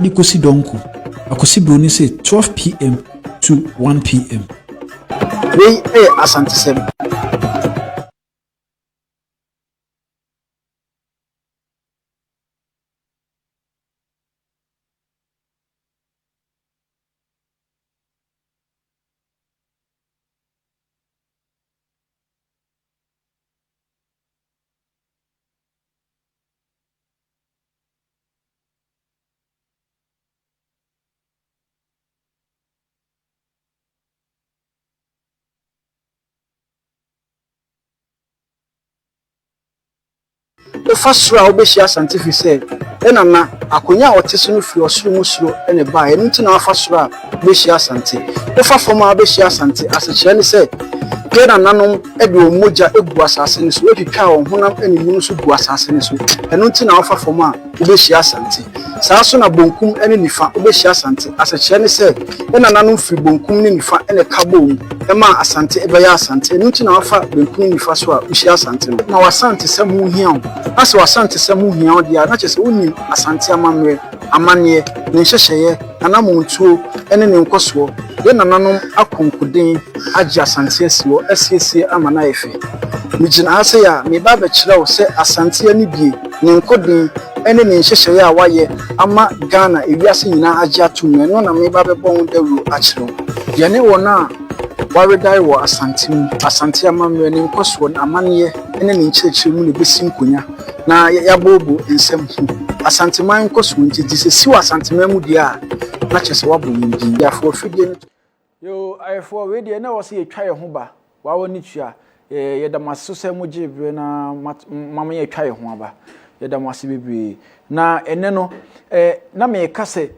de kɔsi dɔnko. Akwasi Broni se 12 pm to 1 pm. Wei yɛ Asantesɛm. Wofa soro a wobɛhyia Asante firi sɛ yɛ nana akonya a ɔte so no firi ɔsoro mu soro na ɛbaeɛ ɛno nti na wafa soro a wobɛhyia Asante. Wofa fam a wobɛhyia Asante asekyerɛ ne sɛ yɛ nananom de wɔn mogya gu asase no so wɔatwitwaa wɔn honam ne mu no so gu asase no so ɛno nti na wofa fam a wobɛhyia Asante. Saa ara nso na bonkum ne nifa wobɛhyia Asante. Asekyerɛ ne sɛ, yɛn nananom firi bonkum ne nifa na ɛka bɔɔ mu maa Asante bɛyɛ Asante. Ɛno nti na wofa benkum ne nifa so a wohyia Asante no. Na w'Asantesɛm ho hia wo. Na sɛ w'Asantesɛm ho hia wo deɛ a, na kyerɛ sɛ wonim Asante amammerɛ, amanneɛ, ne nhyehyɛeɛ, n'anammɔntuo ne ne nkɔsoɔ. Yɛn nananom akɔ nkoden agye Asante asi hɔ, asiesie ama no ayɛ fɛ. Megyina ha sei a, mereba abɛkyerɛ wo sɛ Asante anibue, ne nkoden ne ne nhyehyɛeɛ a wayɛ ama Ghana ewiase nyinaa agye atom no, ɛno na mereba abɛbɔ ho dawuro akyerɛ wo. Yɛne wɔn a wɔawedae wɔ Asante mu, Asante amammerɛ, ne nkɔsoɔ, n'amanneɛ ne ne nkyerɛkyerɛ mu na ɛbɛsi nkonya na yɛaboobo nsɛm ho. Asanteman nkɔsoɔ nti, gye sɛ si wɔ Asanteman mu deɛ a, na kyerɛ sɛ woabɔ yɛn din. Yɛafoɔ afidie no. Yoo ayɛfoɔ wei deɛ na ɛwɔ sɛ yɛtwa yɛn ho ba waa w'ani tua yɛda mo ase so sɛ mo gyee berɛ na mama yɛatwa yɛn ho aba yɛda mo ase bebree na ɛnɛ no eh, na meka sɛ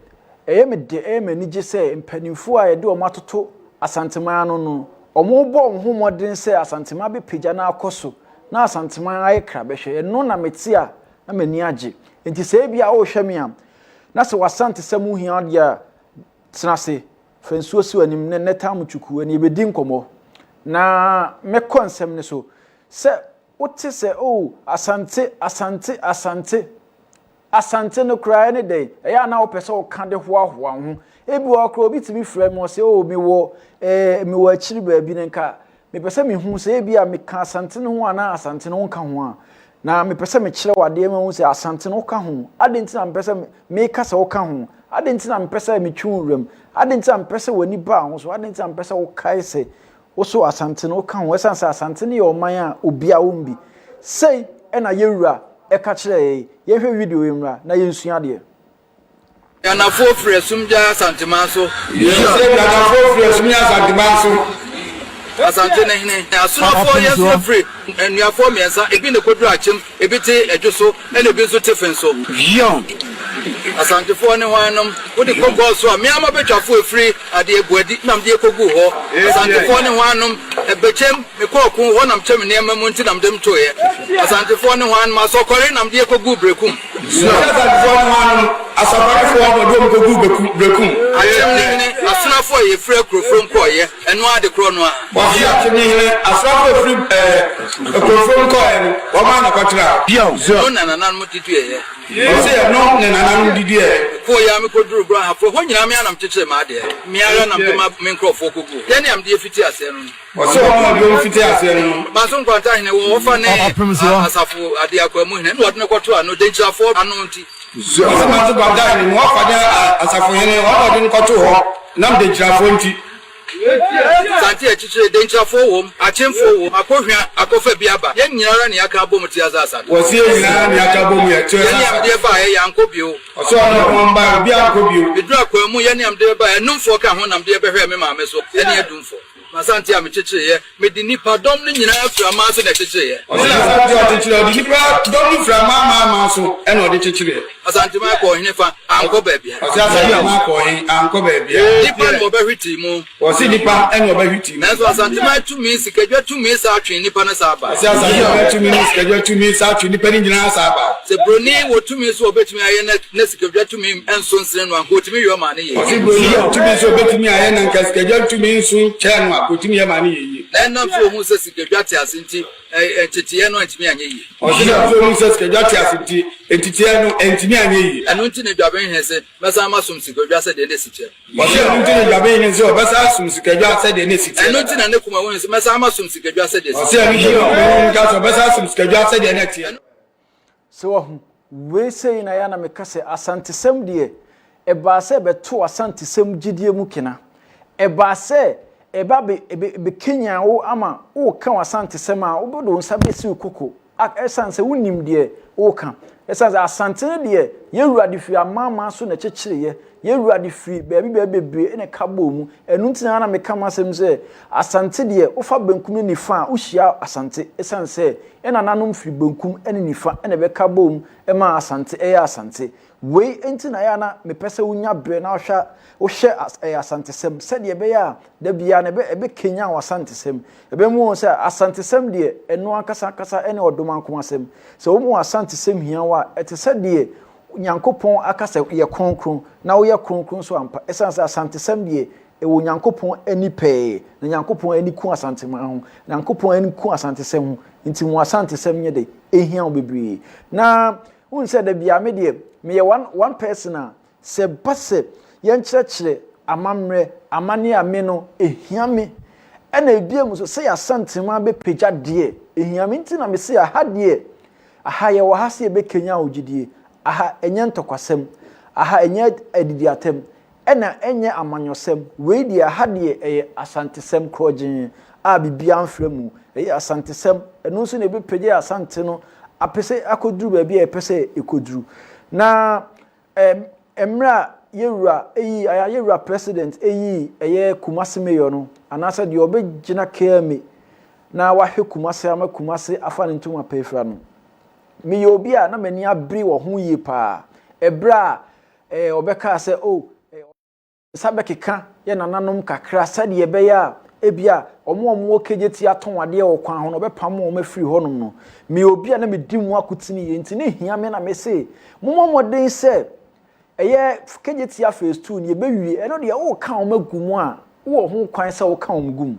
ɛyɛ me de ɛyɛ m'anigye sɛ mpanimfoɔ a yɛde wɔn atoto Asanteman ano no wɔn bɔ wɔn ho mmɔden sɛ Asanteman bɛpagya na akɔ so na Asanteman ayɛ krabɛhwɛ ɛno na mete a na m'ani agye nti sɛ ebi a wohwɛ me a na sɛ w'asantesɛm ho hia deɛ a tena ase Fa nsuo si w'anim ne nnɛ tam twuku ɛne yɛbɛdi nkɔmmɔ na mɛkɔ nsɛm no so sɛ wote sɛ oh Asante Asante Asante Asante no koraa ɛne dɛn ɛyɛ a na wopɛ sɛ woka de hoahoa wo ho ebi wɔ hɔ koraa obi tumi frɛ me ɔsɛ oh mewɔ eh, mewɔ akyiri baabi no nka Mepɛ sɛ mehu sɛ ebia meka Asante no ho anaa Asante no nka ho a. Na mepɛ sɛ mekyerɛ wo adeɛ ma wohu sɛ Asante no woka ho. Adɛn nti na mepɛ sɛ meka sɛ woka ho? Adɛn nti na mepɛ sɛ metwe wo wuram? Adɛn nti na mepɛ sɛ w'ani ba ho so? Adɛn nti na mepɛ sɛ wokae sɛ wo so Asante no woka ho? Ɛsiane sɛ Asante no yɛ ɔman a obiara wom bi. Sei na yɛn wura ɛka kyerɛɛ yɛn. Yɛnhwɛ video yi mmra na yɛnsua adeɛ. Ghanafoɔ firi Asumgya Asanteman so. Yɛsɛ Ghanafoɔ firi Asumgya Asanteman so. Asante ne hene. Asonofoɔ yɛn nso firi Anuafoɔ mmiɛnsa, ebi na ɛkɔduru Akyem, ebi te Adwo so, ɛna ebi nso te Fen so. Asantefoɔ ne hwan nom? Wode kɔ gɔɔ so a, me ara m'abɛtwafoɔ ɛfiri adeɛ Abuadi na mede kɔguu hɔ. Asantefoɔ ne hwan nom? Ɛbɛkyɛm, mekɔɔ ɔko hɔ na mekyɛm nneɛma mu nti na mede mtoeɛ. Asantefoɔ ne hwan nom? Asɔkɔre na mede kɔguu Berekum. Sua Asantefoɔ ne hwan nom? Asɔkɔrefoɔ na ɔde wɔn kɔguu Berekum. Akyem ne hene, Asonafoɔ a yɛfiri Akurofurom kɔeɛ, ɛno ara de korɔ no ara. Wɔse Akyem ne hene, Asonafoɔ a ɛfiri Akurofurom kɔeɛ no, wɔn ara na ɛkɔtraa hɔ. Ɛno na nananom de duaeɛ. Wɔse ɛno na nananom de duaeɛ. Mekɔeɛ ara mekɔduruu Brɔhafoɔ, hɔ nyinaa me ara na mekyekyeree m'adeɛ. Me ara na mede me nkurɔfoɔ kɔguu hɔ. Yɛn a mede fiti aseɛ no no. Ɔsɛ wɔn a wɔde wɔn fiti aseɛ no no. Manso Nkwanta hene wɔ ɔfa ne asafo Adeakwaamu hene na wɔde no kɔtoo ano, Denkyirafoɔ ano nti. Ɔsɛ Manso Nkwanta hene na ɔfa ne asafo hene wɔn na wɔde no kɔtoo hɔ nam Denkyirafoɔ nti. Sante akyikyire, Denkyirafoɔ wom, Akyemfoɔ wom, Akɔhwia akɔfa bi aba, yɛn nyina ara ne yɛaka abom te asa asante. Wɔse yɛn nyina ara ne yɛaka abom yɛ te asa Yɛne asante. amdeɛ baeɛ, yɛankɔ bio. Ɔsɛ ɔne wɔn baeɛ, obiara ankɔ bio. Meduru Akwaamu, yɛne amdeɛ baeɛ, Anumfoɔ ka ho na mdeɛ bɛhwɛɛ me maame so, ɛne Adumfoɔ. M'asante a mekyekyereeɛ, mede nnipa dɔm no nyinaa firi aman so na ɛkyekyereeɛ. Ɔse asante a ɔkyekyereɛ, ɔde nnipa dɔm no firi aman aman aman so na ɔde kyekyereɛ. Asanteman kɔɔ hene fa, ankɔ baabiara. Ɔse asanteman kɔɔ he, ankɔ baabiara. Nnipa na wɔbɛhwetee mu. Ɔse nnipa na wɔbɛhwetee mu. Nanso asanteman tumi, sikadwa tumi saa twee nnipa no saa bae. Ɔse asanteman tumi ne sikadwa tumi saa twee nnipa no nyinaa saa bae. Sɛ buroni wɔ tumi sɛ ɔbɛtumi ayɛ na na sikadwa tumi nso nsene no a, anka ɔtumi yɔ maa no yɛ yie. Ɔse buroni wɔ tumi sɛ ɔbɛtumi ayɛ na anka sikadwa tumi nso kyɛɛ no a. a, ɔtumi yɛ ma no yɛ yie. Na ɛnam sɛ ɔhuu sɛ sikadwa te ase nti, nteteeɛ no antumi anyɛ yie. Ɔse nam sɛ ɔhuu sɛ sikadwa te ase nti, nteteeɛ no antumi anyɛ yie. Ɛno nti na Dwabenhene se, Mɛsan masom sikadwa sɛdeɛ na ɛsi teɛ. Ɔse ɛno nti na Dwabenhene se ɔbɛsan asom sikadwa sɛdeɛ na ɛsi teɛ Ɛno nti na ne koma hunu se, Mɛsan masom sikadwa sɛdeɛ ɛsi Ɔse ɛno nti na ɔkoma hunu ka sɛ ɔbɛsan asom sikadwa sɛdeɛ na ɛteɛ. Sɛ wahu, wei sei na ɛyɛ a na meka sɛ Asantesɛm deɛ, ɛbaa sɛ ɛbɛtoo Asantesɛm gyidie mu kena. Ɛbaa sɛ ɛba bɛ, ɛbɛ, ɛbɛkanyan wo ama woreka w'Asantesɛm a, wode wo nsa bɛsi wo koko, a, ɛsiane sɛ wonim deɛ woreka. Ɛsiane sɛ Asante no deɛ, yɛn wura de firi amanaman so na ɛkyekyereeɛ. Yɛn wura de firi baabi baabi bebree na ɛka bɔɔ mu. Ɛno nti na na meka m'asɛm sɛ, Asante deɛ, wofa benkum ne nifa a, wohyia Asante. Ɛsiane sɛ yɛn nananom firi benkum ne nifa na ɛbɛka bɔɔ mu maa Asante yɛ Asante. Wei nti na ɛyɛ a na mepɛ sɛ wonya berɛ na wohwɛ wohwɛ ɛyɛ Asantesɛm sɛdeɛ ɛbɛyɛ a da biara no ɛbɛ ɛbɛkanyan w'Asantesɛm. Ɛbɛma woahu sɛ Asantesɛm deɛ, ɛno ankasa ankasa ne ɔdomankomasɛm. Sɛ woma w'Asantesɛm hia wo a, ɛte sɛ deɛ Nyankopɔn aka sɛ yɛ kronkron, na woyɛ kronkron nso ampa. Ɛsiane sɛ Asantesɛm deɛ, ɛwɔ Nyankopɔn ani pɛɛ, na Nyankopɔn ani ku Asanteman ho, Nyankopɔn ani ku Asantesɛm ho, nti mo Asantesɛm nyɛ dɛ, ɛhia wo bebree. Na wohu sɛ da biara me deɛ, meyɛ one, one person a, sɛ ɛba sɛ yɛnkyerɛkyerɛ amammerɛ, amanneɛ a me no, ɛhia me. Ɛna ebia mu nso, sɛ yɛ Asanteman bɛpagya deɛ, ɛhia me. Nti na mese aha deɛ, Aha, yɛwɔ ha sɛ yɛbɛkanyan wo gyidie. Aha, ɛnyɛ ntɔkwasɛm. Aha, ɛnyɛ adidiatɛm. Ɛna ɛnyɛ amanyɔsɛm. Wei deɛ, aha deɛ ɛyɛ Asantesɛm korɔgyee a biribiara mfra mu. Ɛyɛ Asantesɛm. Ɛno nso na ɛbɛpagya Asante no apɛ sɛ akɔduru baabi a yɛpɛ sɛ ɛkɔduru. Na Mmerɛ a yɛwura yii, yɛwura president yii ɛyɛ Kumasi mayor no, anaasɛ deɛ ɔbɛgyina KMA na wahwɛ Kumasi ama Kumasi afa ne ntoma pa afira no, meyɛ obi a na m'ani abere wɔ ho yie paa. Ɛberɛ a ɔbɛkaa sɛ, oh, nsa bɛkeka yɛn nananom kakra sɛdeɛ ɛbɛyɛ a ebia wɔn a wɔwɔ KJT atɔn adeɛ wɔ kwan ho no wɔbɛpamo wɔn afiri hɔnom no. Meyɛ obi a na medi mu akotene yie nti na ehia me na mese mommɔ mmɔden sɛ ɛyɛ KJT phase 2 no yɛbɛwie ɛno deɛ woka wɔn agu mu a wowɔ ho kwan sɛ woka wɔn gu mu.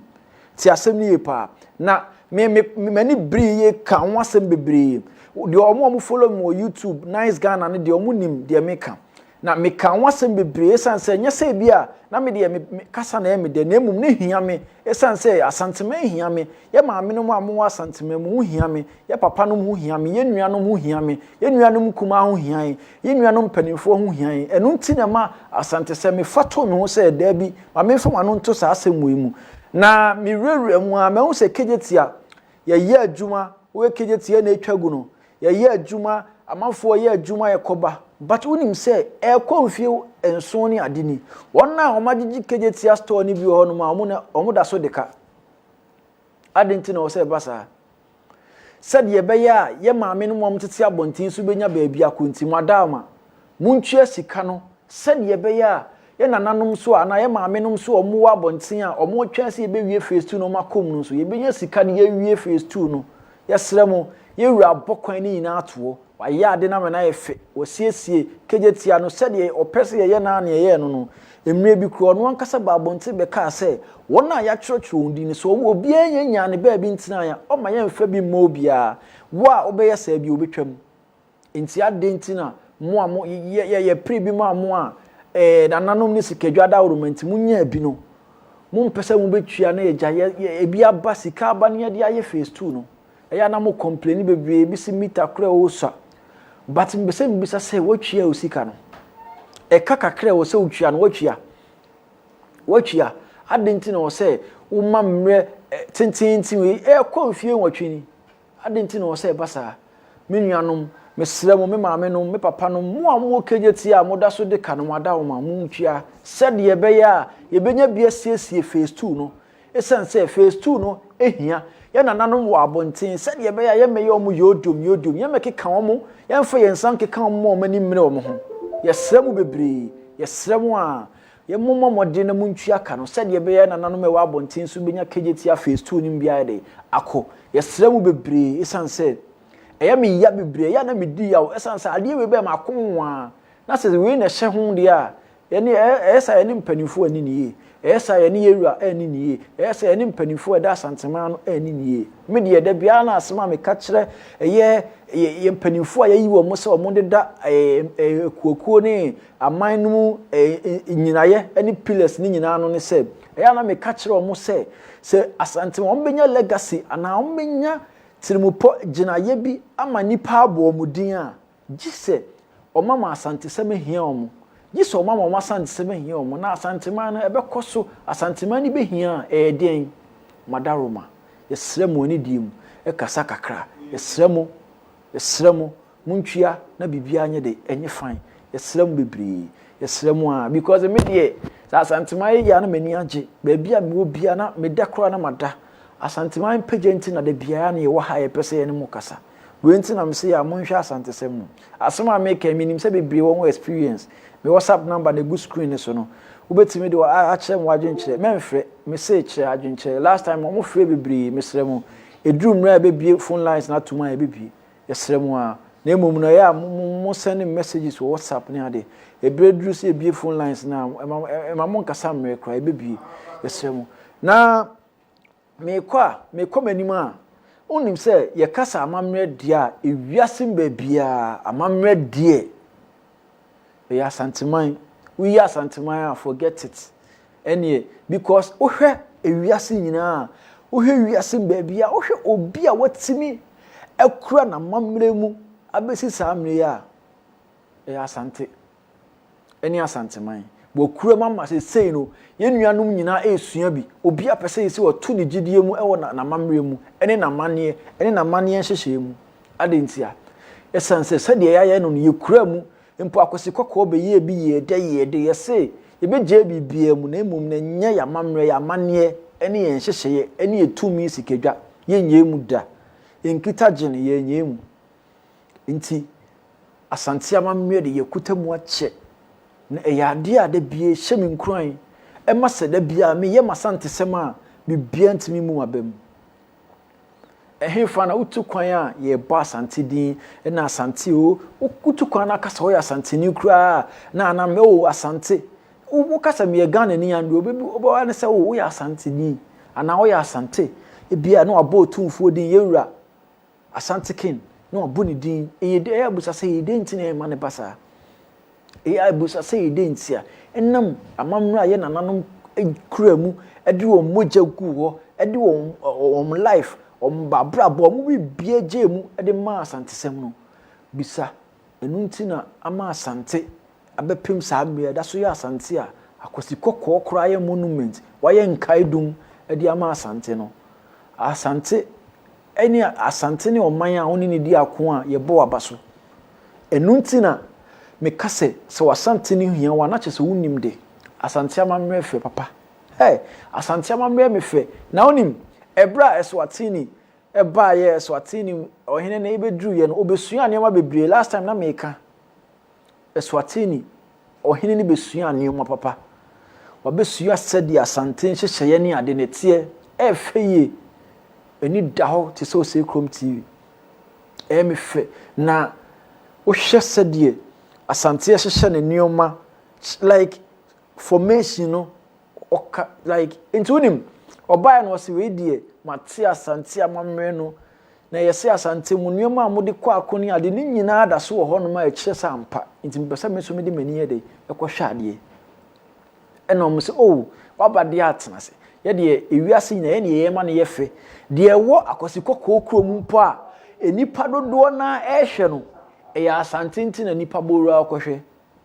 Te asɛm no yie paa. Na me me m'ani bere yie ka ho asɛm bebree. Deɛ wɔn a wɔn follow me wɔ YouTube Nice Ghana no deɛ wɔn nim deɛ meka. Na mekaa ho asɛm bebree esiane sɛ ɛnyɛ sɛ ebia na me deɛ me me kasa na ɛyɛ me dɛ na mmom na ehia me esiane sɛ Asanteman hia me, yɛ maamenom a mowɔ Asanteman mu ho hia me, yɛ papanom ho hia me, yɛ nuanom ho hia me, yɛ nuanom nkumaa ho hia yɛn, yɛ nuanom mpanimfoɔ ho hia yɛn. Ɛno nti na ɛma Asante sɛ mefa too me ho sɛ daabi, ma memfa m'ano nto saa asɛm wei mu. Na mewurawura mu ara mahu sɛ Kejetia yɛyɛ adwuma, woyɛ Kejetia na etwa gu no, Yɛyɛ adwuma, amanfoɔ yɛ adwuma yɛkɔba but wonim sɛ ɛrekɔ mfie nson ne ade ni. Wɔn a wɔagyegye Kejetia store no bi wɔ hɔnom a wɔn na wɔn da so de ka. Adɛn nti na ɛwɔ sɛ ɛba saa? Sɛdeɛ ɛbɛyɛ a yɛ maame no mu a wɔtete abɔnten so bɛnya baabi akɔ nti, mo adaama, montua sika no sɛdeɛ ɛbɛyɛ a yɛ nananom nso a anaa yɛ maamenom nso a wɔwɔ abɔnten a wɔretwɛn sɛ yɛbɛwie phase two no wɔakɔ mu no nso yɛbɛnya sika de yɛawie phase two no. Yɛsrɛ mo, yɛn wura abɔ kwan no nyinaa ato hɔ. Wayɛ ade no ama no ayɛ fɛ. Wasiesie Kejetia no sɛdeɛ ɔpɛ sɛ yɛyɛ no ara na yɛyɛɛ no no. Mmerɛ bi koraa, ɔno ankasa baa abɔnten bɛkaa sɛ, wɔn a yɛatwerɛtwerɛ wɔn din no, sɛ wɔn obiara nnya nyaa ne baabi ntenaeɛ a, ɔmma yɛmfa bi mma obiara. Wo a wobɛyɛ saa bi, wobɛtwam. Enti adɛn nti na mo a mo yɛ yɛ yɛpere bi maa mo a ɛɛ nananom ne sikadwa adaworoma nti monyaa bi no, mompɛ sɛ mobɛtua na yɛgya yɛ yɛ ebi aba sika aba na yɛde ayɛ phase two no? Ɛyɛ a na mo complaini bebree ebi se meter koraa ɛwɔ sua but mepɛ sɛ mebisa sɛ woatua wo sika no? Ɛka kakra ɛwɔ sɛ wotua no woatua? Woatua? Adɛn nti na ɛwɔ sɛ woma mmerɛ tententen wei ɛrekɔ mfie nwɔtwe ni? Adɛn nti na ɛwɔ sɛ ɛba saa? Me nuanom, mesrɛ mo, me maamenom, me papanom, mo a mowɔ KJT a moda so de ka no, mo adaworoma, montua sɛdeɛ ɛbɛyɛ a yɛbɛnya bi asiesie Phase 2 no. Ɛsiane sɛ Phase 2 no hia yɛn nananom wɔ abɔnten sɛdeɛ ɛbɛyɛ a yɛmmɛyɛ wɔn yodiom yodiom, yɛmmɛkeka wɔn, yɛmfa yɛn nsa nkeka wɔn mma wɔn ani mmere wɔn ho. Yɛsrɛ mo bebree, yɛsrɛ mo a, Yɛ mommɔ mmɔden na montua ka no sɛdeɛ ɛbɛyɛ a nananom a ɛwɔ abɔnten so bɛnya Kejetia Phase 2 no mu bi ayɛ dɛn? Akɔ. Yɛsrɛ mo bebree ɛsiane sɛ ɛyɛ me ya bebree, ɛyɛ a na medi yaw ɛsiane sɛ adeɛ wei bɛyɛ m'ako nwaa na sɛ wei na ɛhyɛ ho deɛ a, Yɛne, ɛyɛ saa yɛne mpanimfoɔ anni no yie. Ɛyɛ saa yɛne yɛn wura anni no yie. Ɛyɛ saa yɛne mpanimfoɔ a ɛda Asanteman ano anni no yie. Me deɛ, da biara na asɛm a meka kyerɛ ɛyɛ yɛn mpanimfoɔ a yɛayi wɔn sɛ wɔn deda akuokuo ne aman no mu nnyinaeɛ ne pillars no nyinaa ano ne sɛ, ɛyɛ a na meka kyerɛ wɔn sɛ, sɛ Asanteman wɔn bɛnya legacy anaa wɔn bɛnya tirimupɔ gyinaeɛ bi ama nnipa abɔ wɔn din a, Gye sɛ wɔma Asantesɛm ahia wɔn. Gye sɛ wɔma wɔn Asantesɛm ahia wɔn. Na Asanteman no, ɛbɛkɔ so. Asanteman no bɛhia a, ɛyɛ deɛn? Madaroma, yɛsrɛ mo anidie mu, kasa kakra. Yɛsrɛ mo, yɛsrɛ mo, montwia na biribiara nyɛ dɛ, ɛnyɛ fine. Yɛsrɛ mo bebree. Yɛsrɛ mo ara. Because me deɛ, sɛ Asanteman yɛ yie a na m'ani agye. Baabi a mewɔ biara na meda koraa na mada. Asanteman mpagya nti na da biara na yɛwɔ ha a yɛpɛ sɛ yɛne mo kasa. Wei nti na mese yɛ a monhwɛ Asantesɛm no. Asɛm a meka yi menim sɛ bebree wɔ ho experience. Me WhatsApp number na egu screen no so no. Wobɛtumi de akyerɛ me w'adwenkyerɛ. Mɛmfrɛ. Mese kyerɛ adwenkyerɛ. Last time wɔn frɛ bebree. Mesrɛ mo. Ɛduru mmerɛ a yɛbɛbue phone lines no atom a yɛbɛbue. Yɛsrɛ mo ara. Na mmom no ɛyɛ a mo send me messages wɔ WhatsApp ne ade. Ɛberɛ duru sɛ yɛbue phone lines no a ɛma ɛma mo nkasa mmerɛ koraa yɛbɛbue. Yɛsrɛ mo. Na Merekɔ a, merekɔ m'anim a, wonim sɛ yɛka sɛ amammerɛ deɛ a, ewiase mu baabiara, amammerɛ deɛ, ɛyɛ Asanteman. Woyi Asanteman a, forget it. Ɛneɛ, because wohwɛ ewiase nyinaa a, wohwɛ wiase mu baabiara, wohwɛ obi a watumi akura n'amammerɛ mu abɛsi saa mmerɛ yi a, ɛyɛ Asante. ne Asanteman. Wɔ kurom ama seesei no, yɛn nuanom nyinaa resua bi. Obiara pɛ sɛ yɛsi ɔto ne gyidie mu wɔ n'amammerɛ mu ne n'amanneɛ ne n'amanneɛ nhyehyɛeɛ mu. Adɛn ntia? Ɛsiane sɛ sɛdeɛ yɛayɛ no no, yɛkura mu. Mpo Akwasi Kɔkɔɔ bɛyɛɛ bi yɛɛ dɛ yɛɛ dɛ. Yɛse yɛbɛgyae biribiara mu na mmom na ɛnyɛ yɛn amammerɛ, yɛn amanneɛ ne yɛn nhyehyɛeɛ ne yɛn tumi sikadwa. Yɛnnyae mu da. Yɛnkita gye no, yɛnnyae mu. Nti Asante amammerɛ de yɛkuta mu akyɛ, na ɛyɛ adeɛ a da biara ɛhyɛ me nkuran, ɛma sɛ da biara meyɛ m'Asantesɛm a, biribiara ntumi mmu m'aba mu. Ɛhefa na wotu kwan a yɛbɔ Asante din, ɛna Asante o, wotu kwan na aka sɛ woyɛ Asanteni koraa a, na ana mɛ o Asante. Woka sɛ meyɛ Ghanani a, deɛ ɔbɛbi ɔbɛwa ne sɛ o woyɛ Asanteni anaa woyɛ Asante. Ebia na wabɔ Otumfoɔ din, yɛwura Asante King na wabɔ ne din. Ɛyɛ dɛ, ɛyɛ abusa sɛ ɛyɛ dɛn nti na ɛma no ba saa? Ɛyɛ abusa sɛ ɛyɛ dɛn nti a ɛnam amammerɛ a yɛn nananom kura mu de wɔn mogya guu hɔ, de wɔn wɔn life, wɔn abrabɔ, wɔn biribiara gyee mu de maa Asantesɛm no. Bisa, ɛno nti na ama Asante abɛpem saa mmerɛ yi, ɛda so yɛ Asante a Akwasi Kɔkɔɔ koraa yɛ monument, wayɛ nkaedum de ama Asante no. Asante ne Asante ne ɔman a wo ne no di ako a yɛbɔ w'aba so. Ɛno nti na meka sɛ, sɛ w'Asante no hia wo a, na kyerɛ sɛ wonnim de. Asante amammerɛ fɛ papa. Hey, Asante amammerɛ me fɛ. Na wonim, ɛberɛ a Eswatini baeɛ, Eswatini ɔhene no bɛduruiɛ no, ɔbɛsuaa nneɛma bebree. Last time na meka. Eswatini ɔhene no bɛsuaa nneɛma papa. Wabɛsua sɛdeɛ Asante nhyehyɛeɛ ne ade no teɛ. Ɛyɛ fɛ yie. Ani da hɔ te sɛ Osei Krom TV. Ɛyɛ me fɛ. Na wohwɛ sɛdeɛ Asante hyehyɛ ne nneɛma like formation no ɔka like nti wonim ɔbaeɛ no ɔse wei deɛ mate Asante amammerɛ no na yɛse Asante mu nneɛma a mode kɔ ako ne ade ne nyinaa da so wɔ hɔnom a ɛkyerɛ sɛ ampa nti mepɛ sɛ me nso mede m'ani yɛ dɛ ɛkɔhwɛ adeɛ ɛna wɔn sɛ oh waba deɛ atena ase yɛdeɛ ewiase nyinaa yɛne yɛyɛ ma no yɛ fɛ deɛ ɛwɔ Akwasi Kɔkɔɔ kurom mpo a nnipa dodoɔ naa ɛrehwɛ no ɛyɛ Asante nti na nnipa bɔ wura kɔhwɛ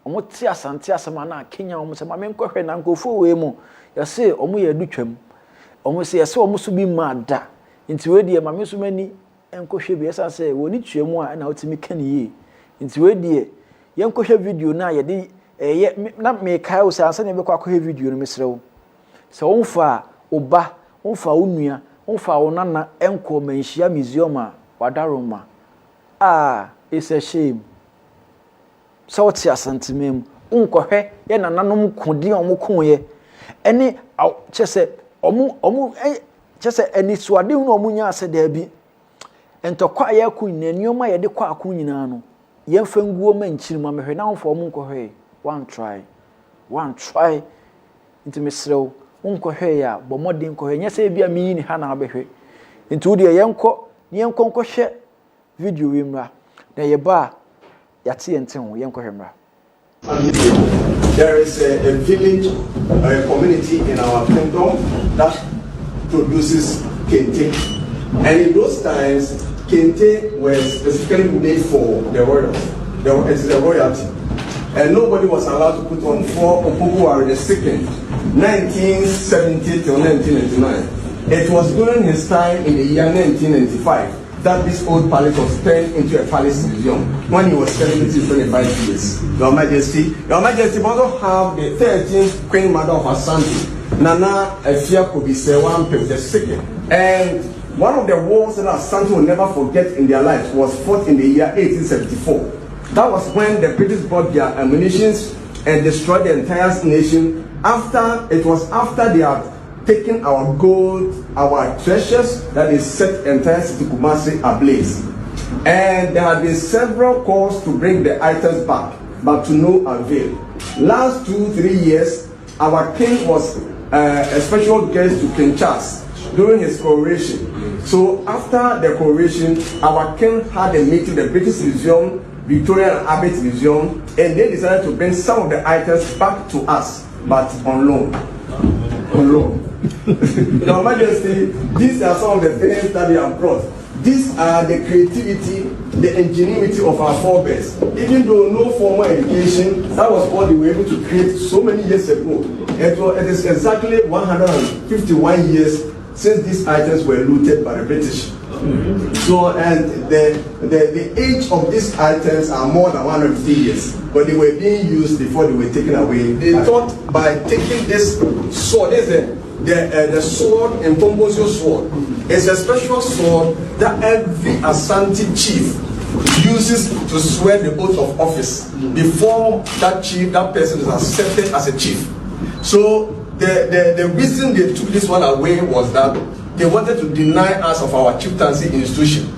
Wɔte Asante asɛm a na akanyan wɔn sɛ ma menkɔhwɛ na nkurɔfoɔ wei mu yɛse wɔn yɛ adutwam. Wɔn se yɛse wɔn so bi mmaa da. Nti wei deɛ ma me nso m'ani nkɔhwɛ bi ɛsiane sɛ wɔn ani tua mu a ɛna wotumi ka ne yie. Nti wei deɛ yɛnkɔhwɛ video no a yɛde ɛyɛ na mekae wo sɛ ansa na yɛbɛkɔ akɔhwɛ video no mesrɛ wo sɛ womfaa wo ba, womfaa wo nua, womfaa wo nana nkɔɔ Manhyia Museum a wadaroma. Ah, it's a shame. Sɛ wote Asanteman mu, wonkɔhwɛ yɛ nananom kodeɛ a wɔkoeɛ ɛne kyɛ sɛ wɔn wɔn kyɛ sɛ anisoadehunu a wɔnyaa sɛ daabi ntɔkwa a yɛreko nyinaa nneɛma a yɛde kɔ ako nyinaa no yɛmfa ngu wɔn nkyiri mu amehwɛ na wɔmfa wɔn nkɔhwɛ one try. Woantry. Nti mesrɛ wo, wonkɔhwɛeɛ a, bɔ mmɔden kɔhwɛ. Nyɛ sɛ ebia meyi ne ha na wabɛhwɛ. Nti wo deɛ yɛnkɔ na yɛnkɔ nkɔhwɛ video wei mmra. Na yɛba a, yɛate yɛn te ho. Yɛnkɔhwɛ mmra. There is a, a village or a community in our kingdom that produces kente. And in those times, kente was specifically made for the royals. The, it is a royalty. And nobody was allowed to put on for Opoku Ware the second, 1970 till 1999. It was during his time in the year 1995 that this old palace was turned into a palace museum when he was celebrating 25 years. Your Majesty, Your Majesty, we also have the 13th Queen Mother of Asante, Nana Afia Kobi Serwaa Ampem the second. And one of the wars that Asante will never forget in their lives was fought in the year 1874. That was when the British brought their ammunitions and destroyed the entire nation. After it was after they had taken our gold, our treasures, that they set entire city Kumasi ablaze. And there had been several calls to bring the items back, but to no avail. Last 2, 3 years, our king was a special guest to King Charles during his coronation. So after the coronation, our king had a meeting the British Museum, Victoria and Albert Museum, and they decided to bring some of the items back to us, but on loan. On loan. Your Majesty, these are some of the things that they have brought. These are the creativity, the ingenuity of our forebears. Even though no formal education, that was what they were able to create so many years ago. It is exactly 151 years since these items were looted by the British. So, and the age of these items are more than 150 years, but they were being used before they were taken away. They thought by taking this sword, this is the sword, Mpomposio sword, it's a special sword that every Asante chief uses to swear the oath of office before that chief, that person is accepted as a chief. So the reason they took this one away was that they wanted to deny us of our chieftaincy institution.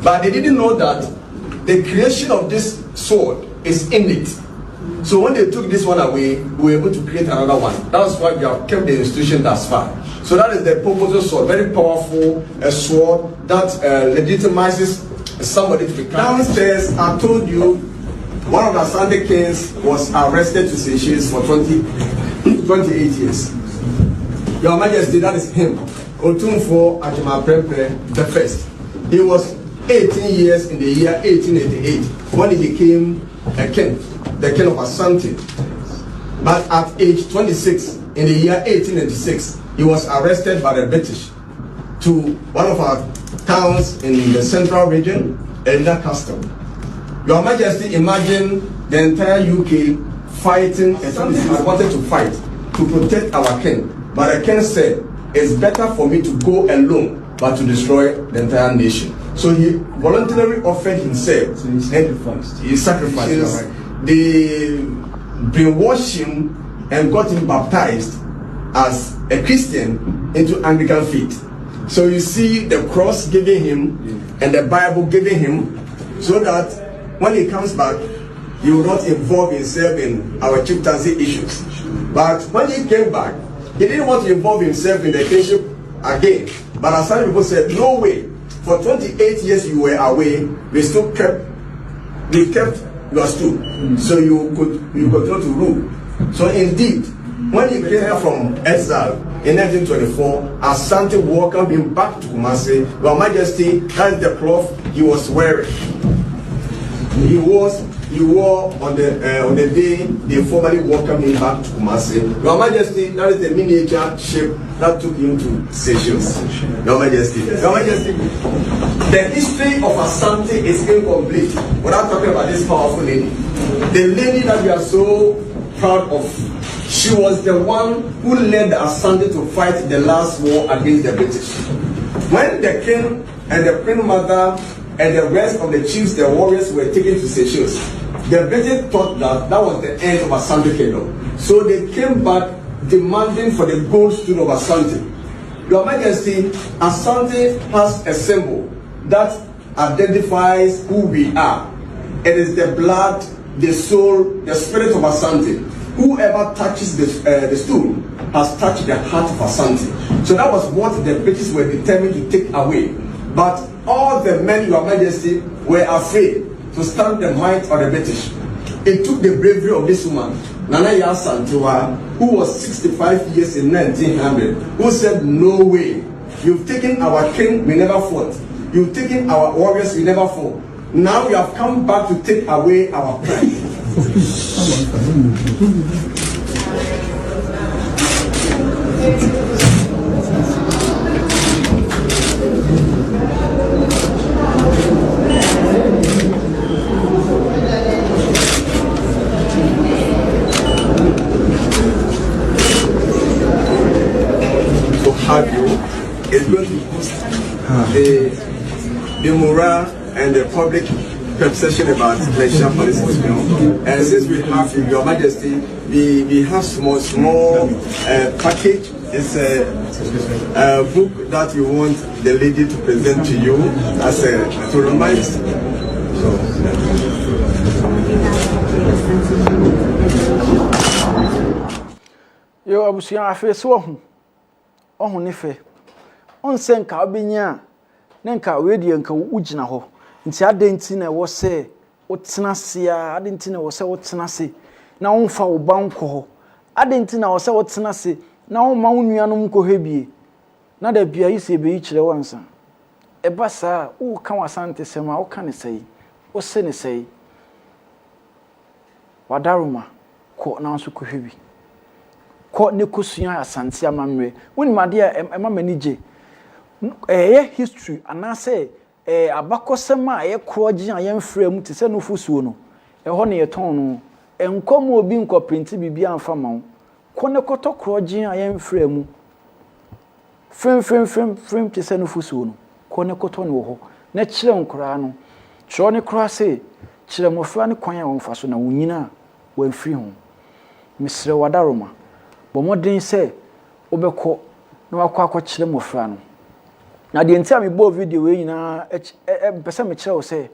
But they didn't know that the creation of this sword is in it. So when they took this one away, we were able to create another one. That's why we have kept the institution thus far. So that is the purpose sword, very powerful, a sword that legitimizes somebody to become. Downstairs, I told you, one of the Asante kings was arrested to Seychelles for 20, 28 years. Your Majesty, that is him. Otumfuo Agyeman Prempeh the first. He was 18 years in the year 1888 when he became a king, the king of Asante. But at age 26, in the year 1896, he was arrested by the British to one of our towns in the central region, Elmina Castle. Your Majesty, imagine the entire UK fighting a I wanted to fight to protect our king. But the king said, "It's better for me to go alone but to destroy the entire nation." So he voluntarily offered himself. So he sacrificed. He sacrificed. You're right. They brainwashed him and got him baptized as a Christian into Anglican faith. So you see the cross giving him and the Bible giving him so that when he comes back, he will not involve himself in our chieftaincy issues. But when he came back, he didn't want to involve himself in the kingship again. But as some people said, "No way. For 28 years you were away, we kept your stool. So you continue to rule." So indeed, when he came from exile in 1924, Asante welcomed him back to Kumasi. Your Majesty, that is the cloth he was wearing. He wore on the day they formally welcomed him back to Kumasi. Your Majesty, that is the miniature ship that took him to Seychelles. Your Majesty, Your Majesty, the history of Asante is incomplete without talking about this powerful lady. The lady that we are so proud of. She was the one who led the Asante to fight the last war against the British. When the king and the queen mother and the rest of the chiefs, the warriors, were taken to Seychelles, the British thought that that was the end of Asante Kingdom. So they came back demanding for the gold stool of Asante. Your Majesty, Asante has a symbol that identifies who we are. It is the blood, the soul, the spirit of Asante. Whoever touches the, uh, the stool has touched the heart of Asante. So that was what the British were determined to take away. But all the men, Your Majesty, were afraid to stand the might of the British. It took the bravery of this woman, Nana Yaa Asantewaa, who was 65 years in 1900, who said, No way. You've taken our king, we never fought. You've taken our warriors, we never fought. Now you have come back to take away our pride. To have you is going to boost the, the morale and the public perception about Manhyia Palace Museum. And since we have you, Your Majesty, we, we have small, small uh, package. It's a, a book that we want the lady to present to you as a to remind. So. Yo abusua afei so wahu Wahu ne fɛ. Ɔnsɛ nka wobɛnya a, na nka wei deɛ nka wogyina hɔ. Nti adɛn nti na ɛwɔ sɛ wotena ase a? Adɛn nti na ɛwɔ sɛ wotena ase na womfa wo ba nkɔ hɔ? Adɛn nti na ɛwɔ sɛ wotena ase na womma wo nuanom nkɔhwɛ bie? Na da bia yi sɛ yɛbɛyi kyerɛ wo ansa. Ɛba saa a, woreka w'asantesɛm a, woka ne sɛe? Wose ne sɛe? W'adaworoma, kɔ na wo nso kɔhwɛ bi. Kɔ na kɔsua Asante amammerɛ. Wonim adeɛ a ɛma m'ani gye? Ɛyɛ history anaasɛ ɛɛ abakɔsɛm a ɛyɛ korɔgye a yɛmfrɛ mu te sɛ nufosuo no, ɛhɔ na yɛtɔn no. Nkɔ ma obi nkɔprinte biribiara mfa mma wo. Kɔ na kɔtɔ korɔgye a yɛmfrɛ mu Fremfremfremfrem te sɛ nufusuo no, kɔ na kɔtɔ no wɔ hɔ, na kyerɛ nkwadaa no. Kyerɛw no koraa se, Kyerɛ mmɔfra no kwan a wɔmfa so na wɔnyin a wɔamfiri ho. Mesrɛ wo adaworoma, bɔ mmɔden sɛ wobɛkɔ na woakɔ akɔkyerɛ mmɔfra no. Na deɛ nti a mebɔɔ video wei nyinaa akyi, ɛ, ɛ, mepɛ sɛ mekyerɛ wo sɛ,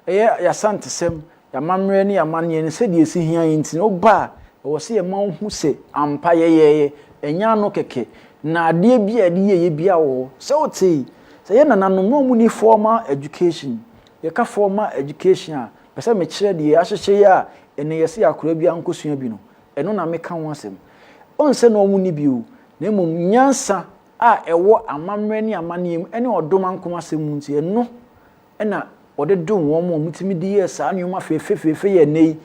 ɛyɛ yɛasantesɛm Yɛn amammerɛ ne yɛn amanneɛ no, sɛdeɛ ɛsi hia yɛn nti no, woba a, ɛwɔ sɛ yɛma wohu sɛ ampa yɛyɛeɛ, ɛnyɛ ano kɛkɛ, na adeɛ bi a yɛde yɛeɛ biara wɔ hɔ. Sɛ wotee sɛ yɛn nananom na wɔnni formal education, yɛka formal education a, pɛ sɛ mekyerɛ deɛ yɛahyehyɛ yi a ɛnnɛ yɛse akwadaa biara nkɔsua bi no, ɛno na meka ho asɛm. Ɔn sɛ na wɔnni bi o, na mmom nyansa a ɛwɔ amammerɛ ne amanneɛ mu ne ɔdom ankomasɛm mu nti, ɛno na wɔde dom wɔn ma wɔtumi de yɛɛ saa nneɛma fɛfɛfɛfɛ yɛ nnɛ yi.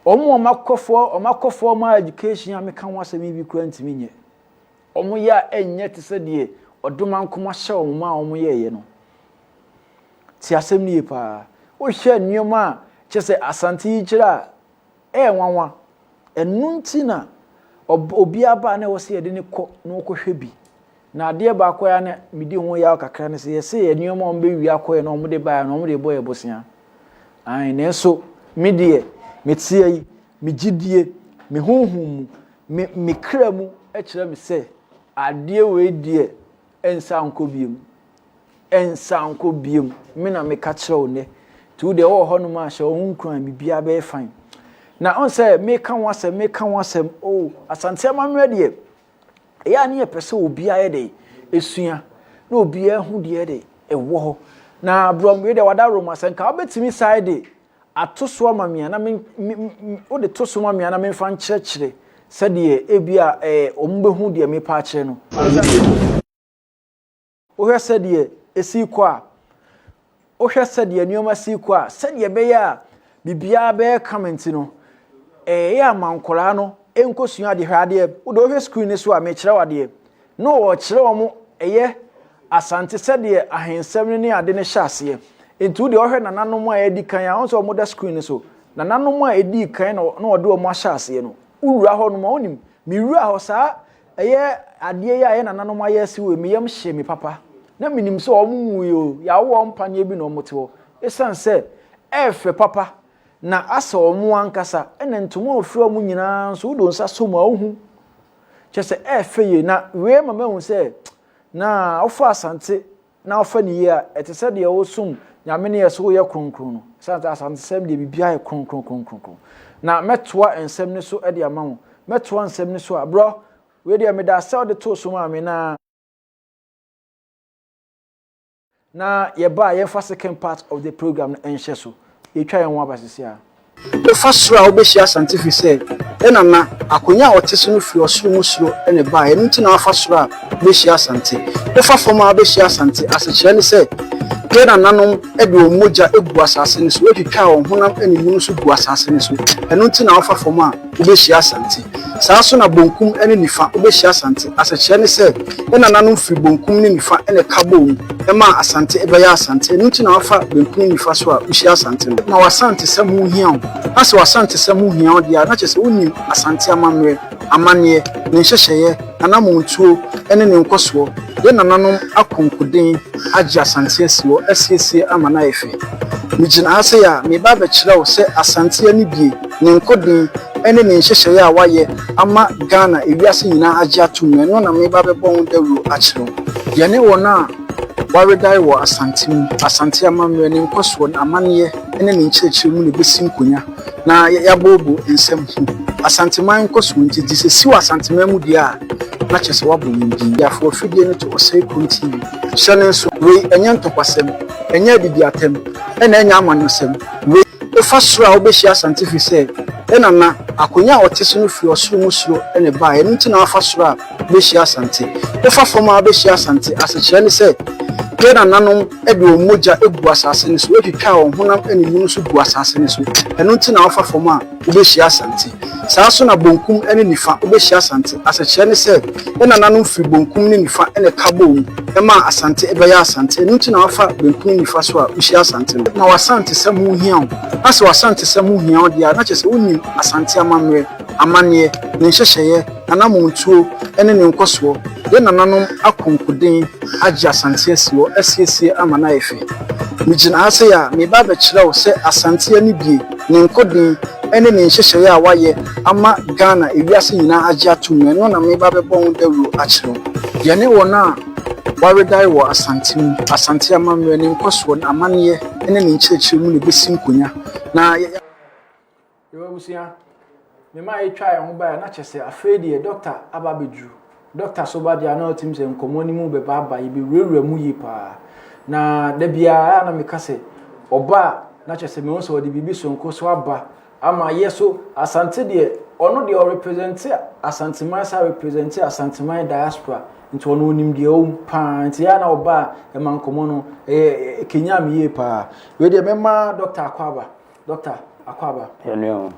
Wɔn a wɔakɔ fɔ wɔakɔ formal education a meka ho asɛm yi bi koraa ntumi nyɛ. Wɔyɛ a ɛnyɛ te sɛ deɛ ɔdomankoma hyɛ wɔn ma a wɔyɛeɛ no. Te asɛm no yie paa. Wohwɛ nneɛma a kyerɛ sɛ Asante yi kyerɛ a ɛyɛ nwanwa. Ɛno nti na obiara ba a na ɛwɔ sɛ yɛde no kɔ na ɔkɔhwɛ bi. Na adeɛ baako a na medi ho yaw kakra ne sɛ yɛse yɛ nneɛma a wɔbɛwia akɔɛ na wɔde baeɛ no wɔde bɔ yɛ bosea. Ae, nanso me deɛ meteɛ yi, me gyidie, me honhom mu, me, me kra mu kyerɛ me sɛ adeɛ wei deɛ ɛnsa nkɔ biom. Ɛnsa nkɔ biom. Me na meka kyerɛ wo nnɛ. Nti wo deɛ wowɔ hɔnom a hyɛ wo ho nkuran biribiara bɛyɛ fine. Na ɔn sɛ meka ho asɛm, meka ho asɛm, oh, Asante amammerɛ deɛ Ɛyɛ a ne yɛpɛ sɛ obiara yɛ dɛ esua na obiara hu deɛ de ɛwɔ hɔ. Na borɔm wei deɛ wada Roma sɛ nka wobɛtumi saa de ato so ama me a na me me wode to so ma me a na memfa nkyerɛkyerɛ sɛdeɛ ebi a ɛɛ wɔn bɛhu deɛ mepa akyerɛ no. Wohwɛ sɛdeɛ ɛsi rekɔ a, wohwɛ sɛdeɛ nneɛma si rekɔ a, sɛdeɛ ɛbɛyɛ a biribiara bɛyɛ kama nti no, ɛyɛ ama nkwadaa no nkɔsua adeɛ. Hwɛ adeɛ, wode wohwɛ screen no so a, mekyerɛ wo adeɛ. Na ɔrekyerɛ wɔn ɛyɛ Asante sɛdeɛ ahensɛm no ne ade no hyɛ aseɛ. Nti wodeɛ wohwɛ nananom a ɛdi kan a, wɔn sɛ wɔda screen no so. Nananom a ɛdii kan na wɔde wɔn ahyɛ aseɛ no, wowura hɔ nom a, wonim, mewura hɔ saa Ɛyɛ adeɛ yi a yɛn nananom ayɛ asi wei, me yam hyee me papa. Na menim sɛ wɔn nwuiɛ o, yɛawo wɔn mpaneɛ bi na wɔte hɔ. Ɛsiane sɛ ɛyɛ fɛ papa, na asɛ wɔn ankasa, ɛna ntoma a wɔfira wɔn nyinaa nso, wode wo nsa sɔ mu a wohu. Kyerɛ sɛ ɛyɛ fɛ yie. Na wei ma mahu sɛ, na wofa Asante na wofa no yie a, ɛte sɛ deɛ wosom Nyame no yɛ sɛ woyɛ kronkron no. Ɛsiane sɛ Asantesɛm deɛ biribiara yɛ kronkron kronkron. Na mɛtoa nsɛm no so de ama wo. Mɛtoa nsɛm no so a, brɔ, wei deɛ meda ase sɛ wode too so maa me na. Na yɛba a yɛmfa second part of the program no nhyɛ so. Yɛtwa yɛn ho aba sisi a. Wofa soro a wobɛhyia Asante firi sɛ yɛ nana akonya a ɔte so no firi ɔsoro mu soro na ɛbaeɛ ɛno nti na wafa soro a wobɛhyia Asante. Wofa fam a wobɛhyia Asante asekyerɛ ne sɛ yɛ nananom de wɔn mogya gu asase no so wɔatwitwaa wɔn honam ne mu no so gu asase no so ɛno nti na wafa fam a wobɛhyia Asante. Saa nso na bonkum ne nifa wobɛhyia Asante. Asekyerɛ ne sɛ, yɛn nananom firi bonkum ne nifa na ɛka bɔɔ mu maa Asante bɛyɛ Asante. Ɛno nti na wofa benkum ne nifa so a wohyia Asante no. Ma w'Asantesɛm ho hia wo. Na sɛ w'Asantesɛm ho hia wo deɛ a, na kyerɛ sɛ wonim Asante amammerɛ, amanneɛ, ne nhyehyɛeɛ, n'anammɔntuo ne ne nkɔsoɔ. Yɛn nananom ako nkoden agye Asante asi hɔ, asiesie ama no ayɛ fɛ. Megyina ha sei a, mereba abɛkyerɛ wo sɛ Asante anibue, ne nkoden ne ne nhyehyɛeɛ a wayɛ ama Ghana ewiase nyinaa agye atom no, ɛno na mereba abɛbɔ ho dawuro akyerɛ wo. Yɛne wɔn a wɔawedae wɔ Asante mu, Asante amammerɛ, ne nkɔsoɔ, n'amanneɛ ne ne nkyerɛkyerɛ mu na ɛbɛsi nkonya na yɛaboobo nsɛm ho. Asanteman nkɔsoɔ nti, gye sɛ si wɔ Asanteman mu deɛ a, na kyerɛ sɛ woabɔ yɛn din. Yɛafa afidie no to Ɔsɛe Kurom TV. Hyɛ no nso, wei ɛnyɛ ntɔkwasɛm, ɛnyɛ adidiatɛm, ɛna ɛnyɛ amanyɔsɛm. Wei. Wofa soro a wobɛhyia Asante firi sɛ yɛ nana akonya a ɔte so no firi ɔsoro mu soro na ɛbaeɛ ɛno nti na wafa soro a wobɛhyia Asante. Wofa fam a wobɛhyia Asante asekyerɛ ne sɛ yɛ nananom de wɔn mogya gu asase no so wɔatwitwaa wɔn honam ne mu no so gu asase no so ɛno nti na wofa fam a wobɛhyia Asante. Saa nso na bonkum ne nifa wobɛhyia Asante. Asekyerɛ ne sɛ yɛ nananom firi bonkum ne nifa na ɛka bɔɔ mu maa Asante bɛyɛ Asante. Ɛno nti na wofa benkum ne nifa so a wohyia Asante no. Ma w'Asantesɛm ho hia wo. Na sɛ w'Asantesɛm ho hia wo deɛ a, na kyerɛ sɛ wonim Asante amammerɛ, amanneɛ, ne nhyehyɛeɛ, n'anammɔntuo ne ne nkɔsoɔ. Yɛn nananom ako nkoden agye Asante asi hɔ, asiesie ama no ayɛ fɛ. Megyina ha sei a, mereba abɛkyerɛ wo sɛ Asante anibue, ne nkoden ne ne nhyehyɛeɛ a wayɛ ama Ghana ewiase nyinaa agye atom no, ɛno na mereba abɛbɔ ho dawuro akyerɛ wo. Yɛne wɔn a wɔawedae wɔ Asante mu, Asante amammerɛ, ne nkɔsoɔ, n'amanneɛ ne ne nkyerɛkyerɛ mu na ɛbɛsi nkonya na yɛ. Yɛwɔ abusua, me ma yɛtwa yɛn ho baeɛ na kyɛ sɛ afei deɛ dɔkta aba abɛduru. Dɔkta so ba deɛ a na ɔtim sɛ nkɔmmɔ no mu bɛba aba, yɛbɛwurawura mu yie paa. Na da biara na meka sɛ ɔba a na kyɛ sɛ mehu sɛ ɔde biribi sononko so aba ama yɛ so Asante deɛ ɔno deɛ ɔrepresente Asanteman sa represente Asanteman diaspora nti ɔno ɔnim deɛ ɔwom paa nti yɛ a na ɔba a ɛma nkɔmmɔ no ɛyɛ ɛkenya me yie paa. Wei deɛ mɛma dɔkta akɔ aba. Doctor, akwaaba. Yɛnua o.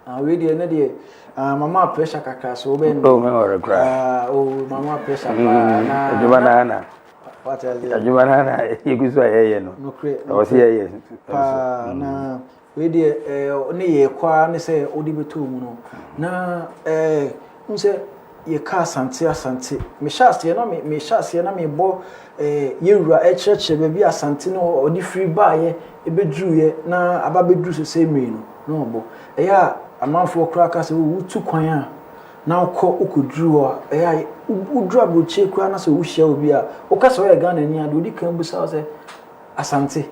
Ah, wei deɛ ne deɛ ah, mama pressure kakra so wobɛn. Oh, mɛ wɔre kura. Ah, oh, mama pressure paa. Mm, na adwuma na na. Wate ase. Adwuma na na yɛgu so a yɛyɛ no. Nokorɛ. Ɛwɔ sɛ yɛyɛ. Paa na wei deɛ ɛɛ ne yɛ kɔ ara ne sɛ wode bɛtɔ mu no na ɛɛ n sɛ yɛka Asante Asante. Mehyɛ aseɛ na me mehyɛ aseɛ na mebɔ eh, yɛwura ɛkyerɛkyerɛ baabi Asante no ɔde firi baeɛ ɛbɛduruiɛ na aba bɛduru sɛsɛ mmiri no na ɔbɔ. Ɛyɛ a amanfoɔ koraa ka sɛ oh, wotu kwan a na wokɔ wokɔduru hɔ a ɛyɛ a woduru aburokyire koraa na sɛ wohyia obi a woka sɛ woyɛ Ghanani a deɛ ɔdi kan bisa wo sɛ Asante.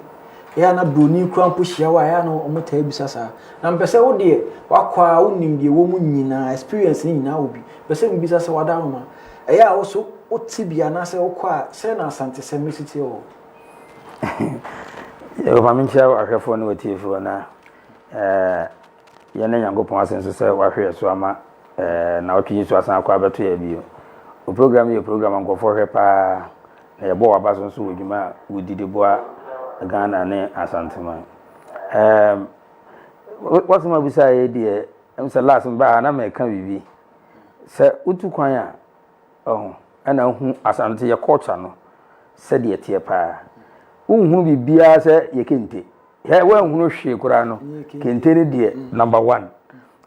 Ɛyɛ a na broni koraa mpo hyia wo a ɛyɛ a na wɔtaa bisa saa. Na mepɛ sɛ wo deɛ wakɔ a wonim deɛ ɛwɔ mu nyinaa, experience no nyinaa wɔ bi. Mepɛ sɛ mebisa sɛ wada anoma. Ɛyɛ a wo so wote bi anaasɛ wokɔ a sɛn na Asantesɛm no si teɛ wɔ hɔ? Yɛwɔ ma menkyia ahwɛfoɔ ne watiefoɔ na eh, yɛne Nyankopɔn ase nso sɛ wahwɛ yɛ so ama eh, na ɔtwe yi so asan akɔ abɛto yɛ bio. O program yɛ program a nkurɔfoɔ hwɛ paa na yɛbɔ waba so nso wɔ dwuma a wodi de boa Ghana ne Asanteman. Um, wasɛm a bisa yɛ deɛ ɛm sɛ last mbaa ha na mɛka biribi sɛ wotu kwan a ɔho ɛna wohu Asante yɛ culture no sɛdeɛ teɛ paa wonhunu biribiara sɛ yɛ kente hɛ woanhunu hwee koraa no kente no deɛ mm. number one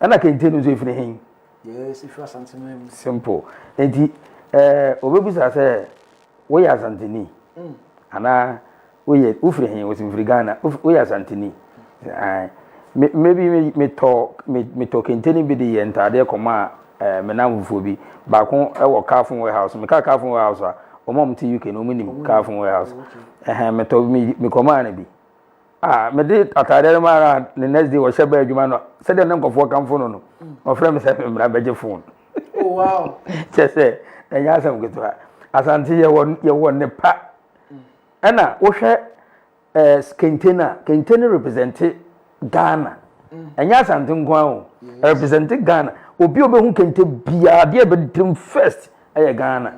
ɛna kente no nso ɛfiri hen Yes, ɛfiri Asanteman mu. Simple. Nti ɛɛ obebisa sɛ woyɛ Asanteni mm. anaa woyɛ wofiri he wosi mfiri Ghana woyɛ Asanteni. Ɛɛ me me bi metɔ me metɔ kente no bi de yɛ ntaadeɛ kɔma ɛɛ me namfofoɔ bi baako ɛwɔ Carphone warehouse meka Carphone warehouse a wɔn a wɔte UK no wɔn nim Carphone warehouse ɛhɛn metɔ me mekɔmaa no bi. Ah, mede ataadeɛ no maa no a the next day ɔhyɛ baa adwuma no sɛdeɛ ne nkɔfoɔ kamfo no no ɔfrɛ me sɛ mmra bɛgye phone. Oh, wow. Kyɛ sɛ ɛnyɛ asɛm ketewa. Asante yɛwɔ yɛwɔ ne pa. Ɛna wohwɛ eh, kente no a, kente no represente Ghana. Ɛnyɛ Asante nko ara o. Represente Ghana. Obi a ɔbɛhu kente biara adeɛ a ɛbɛdim first ɛyɛ Ghana.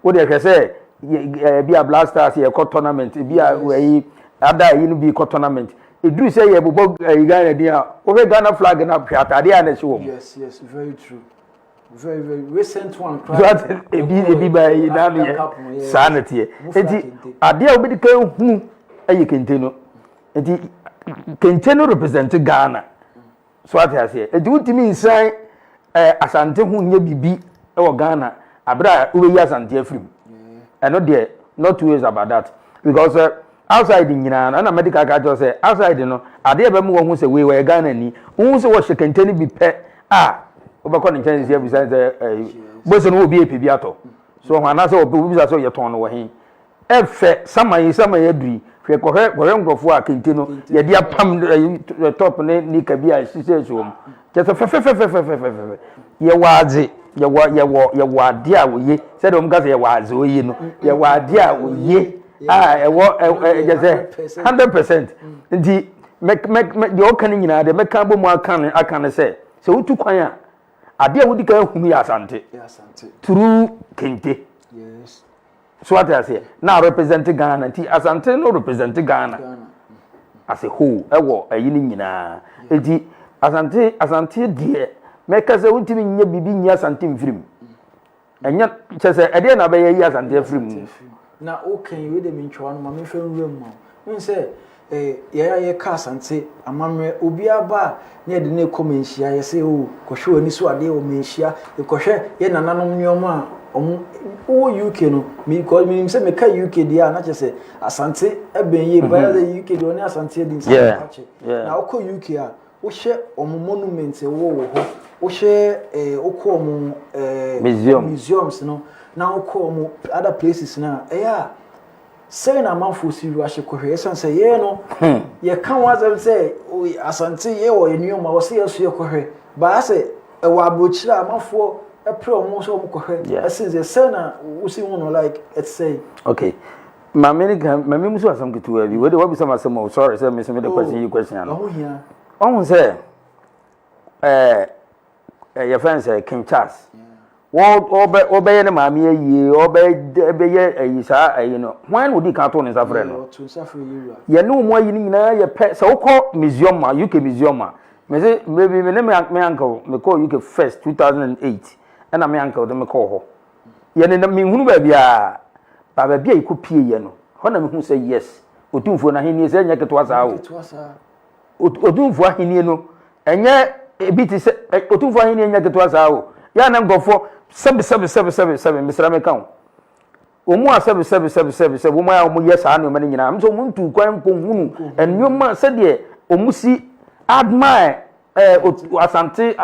Wo deɛ hwɛ sɛ ebi a Black Stars yɛkɔ tournament ebi a ɛyi ada ɛyi no bi kɔ tournament. Ɛduru sɛ yɛbobɔ ɛyi Ghana din a wohwɛ Ghana flag no a hwɛ ataadeɛ a na ɛhyɛ wɔn. Yes, yes, very true. Very, very recent one. Cry. Ebi ebi ba yi na no yɛ saa na teɛ. Eti adeɛ a wobɛdi kan hunu ɛyɛ kente no. Eti kente no represent Ghana. So ate aseɛ. Eti wotumi nsan ɛɛ Asante ho nyɛ biribi ɛwɔ Ghana abere a wobɛyi Asante afiri mu. Ɛno deɛ not two ways about that because. Uh, Outside nyinaa no, ɛna mɛde ka aka kyerɛ sɛ outside no, adeɛ a ɛbɛma wahu sɛ wei wɔyɛ Ghanani, wohu sɛ wɔhyɛ kente no bi pɛ a, wobɛkɔ ne nkyɛn sisi abisa sɛ ɛyi, bose no wɔ bi epɛ bi atɔ. So ho anaasɛ ɔpɛ obi bisa sɛ yɛtɔn no wɔ he. Ɛfɛ sama yi sama yi aduru yi, hwɛ kɔhwɛ kɔhwɛ nkurɔfoɔ a kente no yɛde apam ɛyi top ne nika bi a ɛhyehyɛ so wɔm. Kyɛ sɛ fɛfɛfɛfɛfɛfɛfɛ. Yɛwɔ adze, yɛwɔ yɛwɔ yɛwɔ adeɛ a oye, sɛdeɛ wɔn ka sɛ yɛwɔ adze oye no, yɛwɔ adeɛ a oye a ɛwɔ ɛ kyɛ sɛ 100%. Nti mɛ mɛ mɛ deɛ ɔka no nyinaa deɛ mɛka abɔ mu aka no aka no sɛ sɛ wotu kwan a adeɛ a wodi kan hunu yɛ Asante through kente. So ate aseɛ? Na represent Ghana nti Asante no represent Ghana as a whole ɛwɔ ɛyi no nyinaa. Nti Asante Asante deɛ mɛka sɛ wontumi nyɛ biribi nyi Asante mfiri mu. Ɛnyɛ kyɛ sɛ ɛdeɛ na bɛyɛ yi Asante afiri mu. Na woka yi wei de mentwa no ma memfa nwura mu ma wo. Wohu sɛ Eh, yɛn a yɛka Asante amammerɛ, obiara ba a na yɛde no rekɔ Manhyia, yɛsɛ o, oh, kɔhwɛ w'ani so adeɛ wɔ Manhyia, kɔhwɛ yɛ nananom nneɛma a wɔn wowɔ UK no, because menim sɛ meka UK deɛ a na kyerɛ sɛ Asante ɛbɛn yie, bɛyɛ sɛ UK deɛ ɔne Asante adi nsa akyɛ. Na wokɔ UK a, wohwɛ wɔn monument ɛwɔ wɔ hɔ, wohwɛ ɛɛ wokɔ wɔn ɛɛ museums no, na wokɔ wɔn other places no a, ɛyɛ a Sɛn na amanfoɔ si rush kɔhwɛ ɛsiane sɛ yɛn no yɛka ho asɛm sɛ Asante yɛwɔ yɛn nneɛma wɔ sɛ yɛso yɛkɔhwɛ baa sɛ ɛwɔ aburokyire a amanfoɔ ɛpere wɔn sɛ wɔn kɔhwɛ ɛsen sɛ sɛn na wosi hu no like ɛte sɛ. Okay maame ne kan maame mu so asɛm ketewa bi wei de wabisa ma asɛm o sorry sɛ me so me de question yi question ano. Ɛho hia. Ɔho sɛ ɛɛ yɛfrɛ no sɛ King Charles wɔbɛyɛ ne maame ayie ɔbɛyɛ ayi saa ayi no hwan na ɔdi kan to ne nsa frɛ no yɛne wɔn ayi no nyinaa yɛ pɛ sɛ wokɔ museum a UK museum a mese mmerɛ bi me ne me uncle mekɔɔ UK first 2008 ɛna me uncle de mekɔɔ hɔ yɛne na menhunu baabiaa ba baabi a yɛkɔ pie yɛ no hɔ na mehu sɛ yes Otumfoɔ no ahennie sɛ ɛnyɛ ketewa saa o Otumfoɔ ahenni no, ɛnyɛ ebi te sɛ Otumfoɔ ahenni nyɛ ketewa saa o. Yɛ a na nkurɔfoɔ sɛbe sɛbe sɛbe sɛbe sɛbe mesrɛ meka o. Wɔn a sɛbe sɛbe sɛbe sɛbe sɛbe wɔn a wɔyɛ saa nneɛma no nyinaa, nso wɔn ntu kwan nkɔhunu nneɛma sɛdeɛ wɔn si admire ɛɛ Asante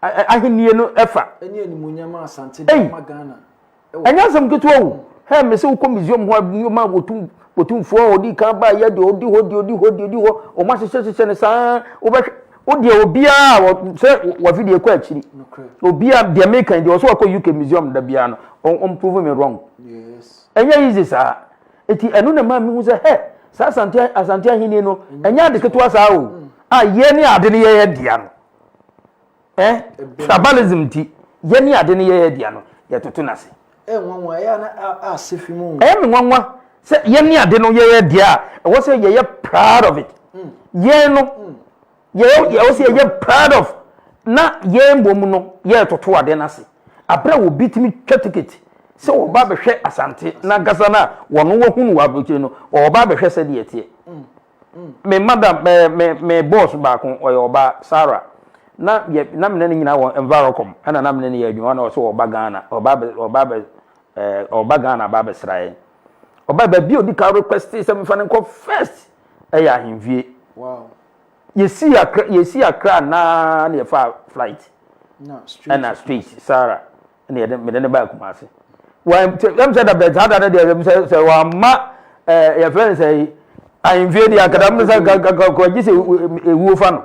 ahenni no ɛfa. Ɛne animuonyam a Asante de ama Ghana. Ɛnyɛ asɛm ketewa o. Hɛ, mese wokɔ museum hɔ a, nneɛma a wɔtum wɔtumfoɔ a ɔdi kan baeɛ deɛ ɔdi hɔ deɛ ɔdi hɔ deɛ ɔdi hɔ, wɔn ahyehyɛhyehyɛ no saa wobɛhwɛ wo deɛ obiara a wɔ sɛ wafidie kɔ akyiri. Obiara deɛ meka yi deɛ ɔsɛ wakɔ UK museum da biara no, ɔn prove me wrong. Ɛnyɛ easy saa. Eti ɛno na ɛma mehu sɛ hɛ, saa Asante Asante ahenni no, ɛnyɛ ade ketewa saa o. A yɛn ne ade no yɛyɛ dea no. Eh, tribalism nti, yɛ ne ade no yɛyɛ dea no, yɛtoto no ase. Ɛyɛ nwanwa, ɛyɛ a na ase fi mu. Ɛyɛ me nwanwa sɛ yɛ ne ade no yɛyɛ dea a, ɛwɔ sɛ yɛyɛ proud of it. Yɛn no, yɛyɛ ɛwɔ sɛ yɛyɛ proud of na yɛn mmom no yɛretoto ade no ase. Abere a obi tumi twa ticket sɛ ɔba abɛhwɛ Asante n'ankasa no a wɔn wahunu wɔ aburokyire no, ɔba abɛhwɛ sɛdeɛ ɛteɛ. Me madam, me me me boss baako, ɔyɛ ɔbaa, Sarah. Na yɛ na me ne no nyinaa wɔ Envirocom, ɛna na me ne no yɛ adwuma, na ɔsɛ ɔba Ghana, ɔba abɛ ɔba abɛ ɛɛ ɔba Ghana aba abɛsra yɛn. Ɔba baabi a odi kan request sɛ mefa no nkɔ first ɛyɛ ahemfie. Wow. Yɛsi Accra yɛsi Accra naa na yɛfa flight. Ɛna straight Sarah. ɛna yɛde mede no baa Kumasi wɔn ɛm sɛ dabɛ saa da no deɛ ɛm sɛ sɛ wɔama ɛɛ yɛfrɛ no sɛ yi. Ahemfie deɛ akada mu sɛ kakakakɔ gye sɛ ewuo fa no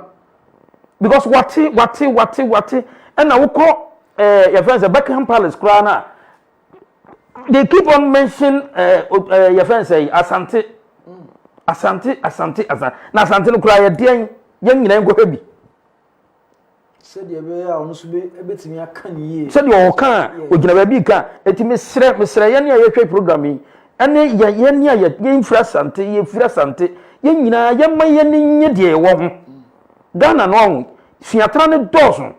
because wate wate wate wate ɛna wokɔ ɛɛ yɛfrɛ sɛ Buckingham Palace koraa na they keep on mention ɛɛ ɛɛ yɛfrɛ sɛ Asante Asante Asante Asante na Asante no koraa yɛ deɛn yɛn nyinaa nkɔhwɛ bi. Sɛdeɛ ɛbɛyɛ a ɔno nso bɛtumi aka ne yie. Sɛdeɛ ɔka a, ɔgyina baabi ka. Enti mesrɛ, mesrɛ yɛn a yɛhwɛ program yi, ɛne yɛn, yɛn a yɛmfiri Asante, yɛfiri Asante, yɛn nyinaa yɛmma yɛn ani nnye deɛ yɛwɔ ho. Ghana no ahu, suatra no dɔɔso.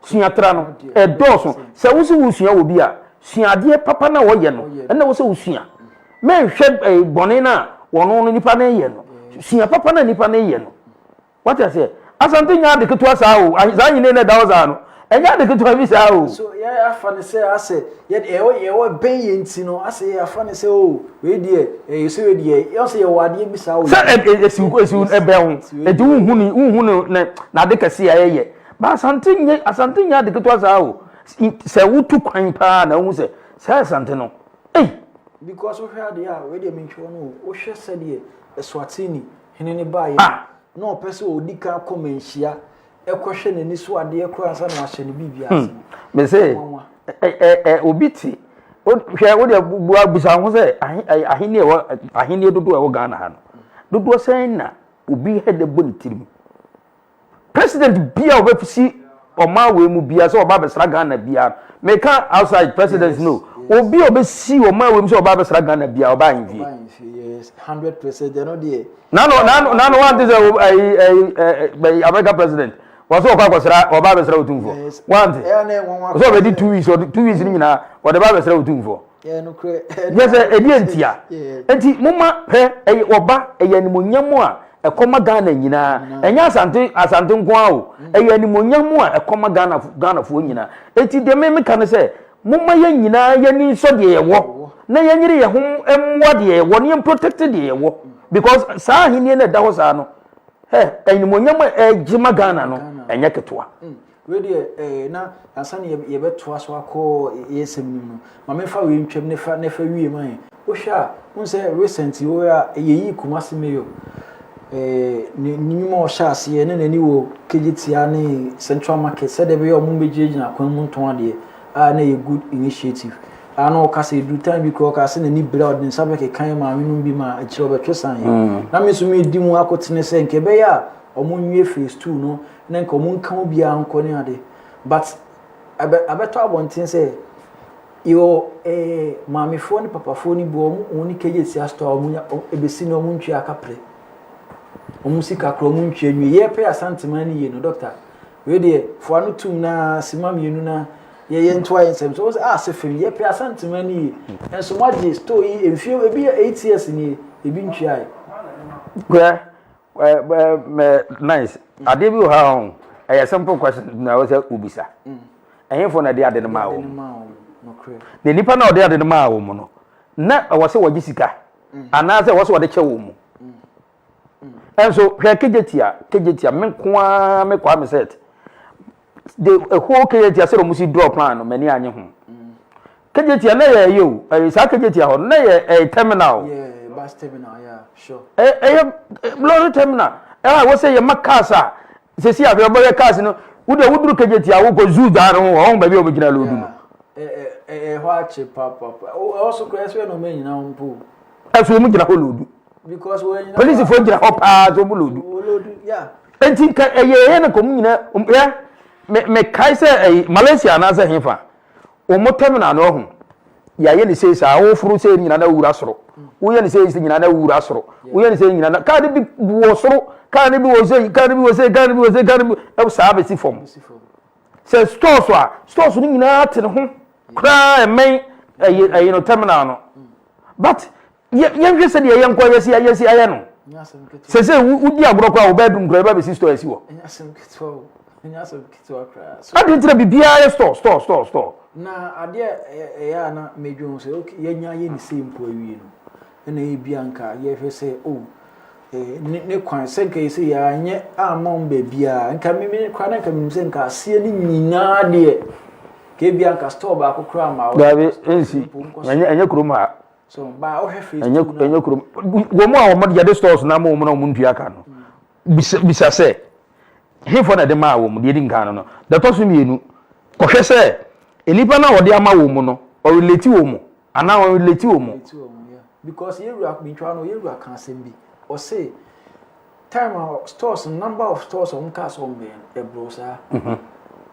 Suatra no, ɛdɔɔso. Sɛ wo sɛ wosua wɔ bi a, sua adeɛ papa no a wɔyɛ no, ɛna wo sɛ wosua. Mɛnhwɛ eh, bɔne no a wɔn no nipa no yɛ no. Sua papa no a nipa no yɛ no. Wate aseɛ? Asante nyɛ ade ketewa saa o. Saa ahenni no ɛda hɔ saa no, ɛnyɛ ade ketewa bi saa o. So yɛ afa no sɛ asɛ yɛ ɛwɔ yɛwɔ bɛn yɛn ti no asɛ yɛ afa no sɛ o wei deɛ ɛyɛ sɛ wei deɛ yɛ sɛ yɛwɔ adeɛ bi saa o. Sɛ esi esi ɛbɛn ho eti wohu ne wohu ne ne n'ade kɛse a ɛyɛ ba Asante nyɛ Asante nyɛ ade ketewa saa o. Sɛ wotu kwan paa na wohu sɛ saa Asante no ei. Because wohwɛ adeɛ a wei deɛ mentwerɛ no o wohwɛ sɛdeɛ Eswatini hene no baeɛ no, na ɔpɛ sɛ ɔdi kan kɔ manhyia kɔhwɛ n'ani so adeɛ koraa ansa na wahyɛ no biribi ase no. Mese, obi te, hwɛ wo deɛ bua bisa ho sɛ ahenni ɛwɔ ahenni dodoɔ ɛwɔ Ghana ha no, dodoɔ sɛn na obi hɛdɛ bɔ ne tirim? President bia ɔbɛsi ɔman wei mu bia sɛ ɔba abɛsra Ghana bia meka outside president no obi a ɔbɛsi ɔman wei mu sɛ ɔba abɛsra Ghana bia ɔba ahemfie. Nano nano nano wante sɛ ɛyi ɛyi ɛyi America president wɔsɛ ɔkɔ akɔsra ɔba abɛsra otumfoɔ wante ɔsɛ ɔbɛdi 2 weeks 2 weeks no nyinaa ɔde ba abɛsra otumfoɔ. Yɛ sɛ ɛdeɛ ntia nti moma hwɛ ɛyɛ ɔba ɛyɛ animonyam a ɛkɔma Ghana nyinaa ɛnyɛ asante asante nko ara o ɛyɛ animonyam a ɛkɔma Ghana Ghanafoɔ nyinaa eti deɛ me meka ne sɛ moma yɛn nyinaa yɛn ani nsɔ deɛ yɛwɔ na yɛnyere yɛn ho mmoa deɛ yɛwɔ na yɛn protect deɛ yɛwɔ because saa ahenni no ɛda hɔ saa no ɛ animonyam a ɛgye ma Ghana no ɛnyɛ ketewa. Wei deɛ eh, na ansa na yɛbɛtoa so akɔ yɛn nsɛm no mu no, ma memfa wei ntwam ne fa ne fa wie ma yɛn. Wohwɛ a, wohu sɛ recent wohwɛ a yɛyii Kumasi Mayor eh, ne nnwuma a ɔhyɛ aseɛ ne n'ani wɔ Kejetia ne Central Market sɛdeɛ ɛbɛyɛ a wɔn bɛgyinagyina kwan mu ntɔn adeɛ a na ɛyɛ good initiative. A na ɔka sɛ ɛduru time bi koraa ɔka sɛ n'ani bere a ɔde ne nsa bɛkeka yɛn maame nom bi ma akyire ɔbɛtwe san yɛn. Na me nso medi mu akotene sɛ nka ɛbɛyɛ a wɔn nwie phase 2 no na nka ɔmo nka obiara nkɔ ne ade but ɛbɛ abɛtɔ abɔnten sɛ yɛwɔ ɛɛ maamefoɔ ne papafoɔ no bi wɔn wɔn ne kegye si asotɔ a wɔn nya ebesi na wɔn ntwi akaprɛ wɔn sika korɔ wɔn ntwi anwie yɛpɛ asanteman no yie no dɔkta wei deɛ foa no tum na sima mmienu na yɛyɛ ntoa yɛn nsɛm so wɔn sɛ ah sɛ fam yɛpɛ asanteman no yie nso mo agye store yi mfie ebi yɛ 8 years nie ebi ntwi ayɛ. Nice. Adeɛ bi wɔ ha ho. Ɛyɛ simple question na ɛwɔ sɛ wobisa. Ɛhefoɔ na ɛde ade no maa wɔn? Na nipa na ɔde ade no maa wɔn no, na ɛwɔ sɛ wɔgye sika anaasɛ ɛwɔ sɛ wɔde kyɛ wɔn mu. Ɛnso hwɛ Kejetia, Kejetia, me nko ara me Kwame Seth. The whole Kejetia sɛ wɔn si draw plan no, m'ani anye ho. Kejetia na yɛ ɛyɛ o, ɛyɛ saa Kejetia hɔ no na yɛ ɛyɛ terminal. Yeah, bus terminal, yeah, sure. Ɛyɛ lorry terminal. Ɛyɛ a wɔsɛ yɛ ma cars a sɛsi ahwɛ ɔbɛyɛ cars no wode woduru Kejetia wokɔ zoo daa no ho ɔho baabi a wɔbɛgyina loodu no. Ɛhɔ akye paapapa. Ɛhɔ so koraa ɛsɛ na ɔmo anyina hɔ mpo. Ɛso wɔn gyina hɔ loodu. Because wɔn anyina. Polisifoɔ gyina hɔ paa so wɔn loodu. Wɔloodu, yeah. Enti nka ɛyɛ ɛyɛ na kɔm nyina yɛ me mekae sɛ ɛyi Malaysia anaasɛ hefa. Wɔn terminal no ɔho yɛayɛ ne sei saa woforo sei nyina na wura soro woyɛ ne sei nyina na wura soro woyɛ ne sei nyina na kaa no bi wɔ soro kaa no bi wɔ sei kaa no bi wɔ sei kaa no bi wɔ sei kaa no bi ɛwɔ saa bɛsi fam sɛ stores a stores no nyinaa te ne ho koraa ɛmɛn ɛyɛ ɛyɛ no terminal no but yɛ yɛnhwɛ sɛdeɛ yɛnkɔ yɛsi yɛsi ayɛ no sɛ sɛ wodi agorɔ koraa wo bedroom koraa yɛba bɛsi store asi hɔ ade nti na biribiara yɛ store store store store. Na adeɛ ɛyɛ a na medwen ho sɛ okay yɛnya yɛ ne sei mpo awie no ɛna ebi anka yɛhwɛ sɛ oh ne ne kwan sɛ nka yɛsɛ yɛanyɛ amma wɔn baabiara nka me me koraa na nka menim sɛ nka aseɛ no nyinaa deɛ ka ebi anka store baako koraa ma Daabi nsi ɛnyɛ kurom ha. So ba wohwɛ phase Ɛnyɛ 2 no. ɛnyɛ kurom. Wɔn a wɔn yɛde stores na ama wɔn na wɔn ntua ka no. Bisa bisa sɛ hefoɔ na ɛde maa wɔn deɛ edi nkan no no. Deɛ ɛtɔ so mmienu, kɔhwɛ sɛ nnipa no a wɔde ama wɔn no, ɔrelate wɔn anaa ɔnrelate wɔn. Relate wɔn, yeah. Because yɛwura mintwa no yɛwura ka asɛm bi. Ɔse time a stores number of stores a wɔn kaa sɛ wɔn bɛyɛ no ɛboro saa.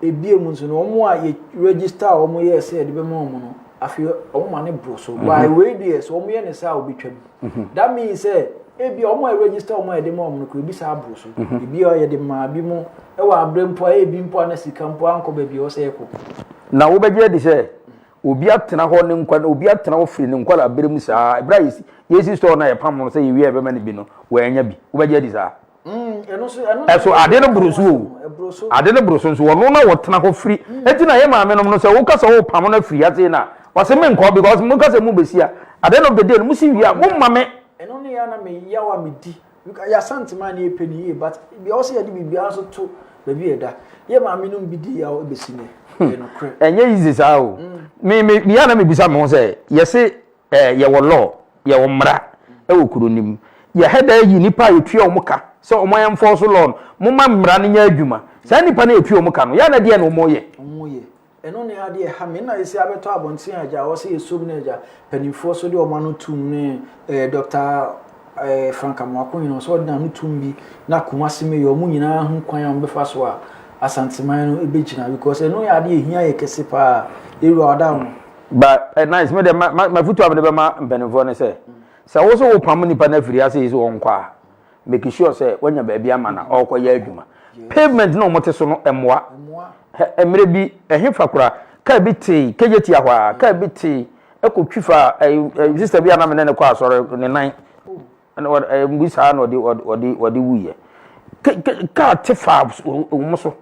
Ebie mu nso no wɔn a yɛ register a wɔn yɛ sɛ yɛde bɛma wɔn no afei wɔn ma ne boro so. By wei deɛ sɛ wɔn yɛ ne saa a wɔbɛtwa mu. That means sɛ ebi wɔn a register wɔn a yɛde ma wɔn no kora ebi saa aboro so. Ebi a yɛde maa bi mo ɛwɔ abere mpo a ebi mpo a na sika mpo ankɔ baabi a ɔsɛ ɛkɔ. Na wobɛgye adi sɛ obi atena hɔ ne nkwa obi atena hɔ firi ne nkwadaa bere mu saa ebere a yɛsi yɛsi store na yɛpam no sɛ yɛwie a yɛbɛma no bi no wɔanya bi wobɛgye adi saa. Ɛso ade no boro so o ade no boro so nso ɔno na wɔtena hɔ firi eti na yɛ maame nom no sɛ woka sɛ wopam no afiri ase na wɔse menkɔ because mo ka sɛ mo bɛsi a at the end of the day no mo si wie a mo mma me. Ɛno ne yɛ na me yaw a medi yɛ Asante man ne yɛpɛ ne yie but bia ɔsɛ yɛde biribiara nso to baabi yɛ da yɛ maame nom bi di yaw bɛsi nɛ ɛyɛ nokorɛ. Ɛnyɛ easy saa o me me yɛ na mebisa me ho sɛ yɛse eh, yɛwɔ law yɛwɔ mmara ɛwɔ kuro no mu yɛhɛ da yi nipa a yɛtua wɔn ka sɛ wɔn enforce law no moma mmara no nyɛ adwuma saa nipa no yɛtua wɔn ka no yɛ na deɛ na wɔn yɛ. Wɔn yɛ ɛno ne adeɛ ɛha me na ɛsɛ abɛtɔ abɔnten agya a wɔsɛ yɛsom no agya mpanimfoɔ so de wɔn ano tum ne eh, Dr. Eh, Frank Amoako nyina sɛ ɔde n'ano tum bi na Kumasi mayor wɔn nyinaa ho kwan a wɔbɛfa so a Asanteman no ɛbɛgyina because ɛno yɛ adeɛ ɛhia yɛ kɛse paa ɛwura ɔda ho. Ba eh, nice me de ma ma mafutu a mede bɛma mpanimfoɔ ne sɛ sɛ wo so wopam nipa no afiri ase yi sɛ ɔnkɔ a make sure sɛ wanya baabi ama na ɔrekɔyɛ adwuma pavement na wɔte so no mmoa mmerɛ bi ɛhefa kora kaa bi tee kegye tia hɔ a kaa bi tee ɛkɔtwi fa ɛɛ sister bi a na me ne ne kɔ asɔre ne nan ɛna ɛɛ bi saa na ɔde ɔde ɔde wuyɛ kaa te fa wɔn so.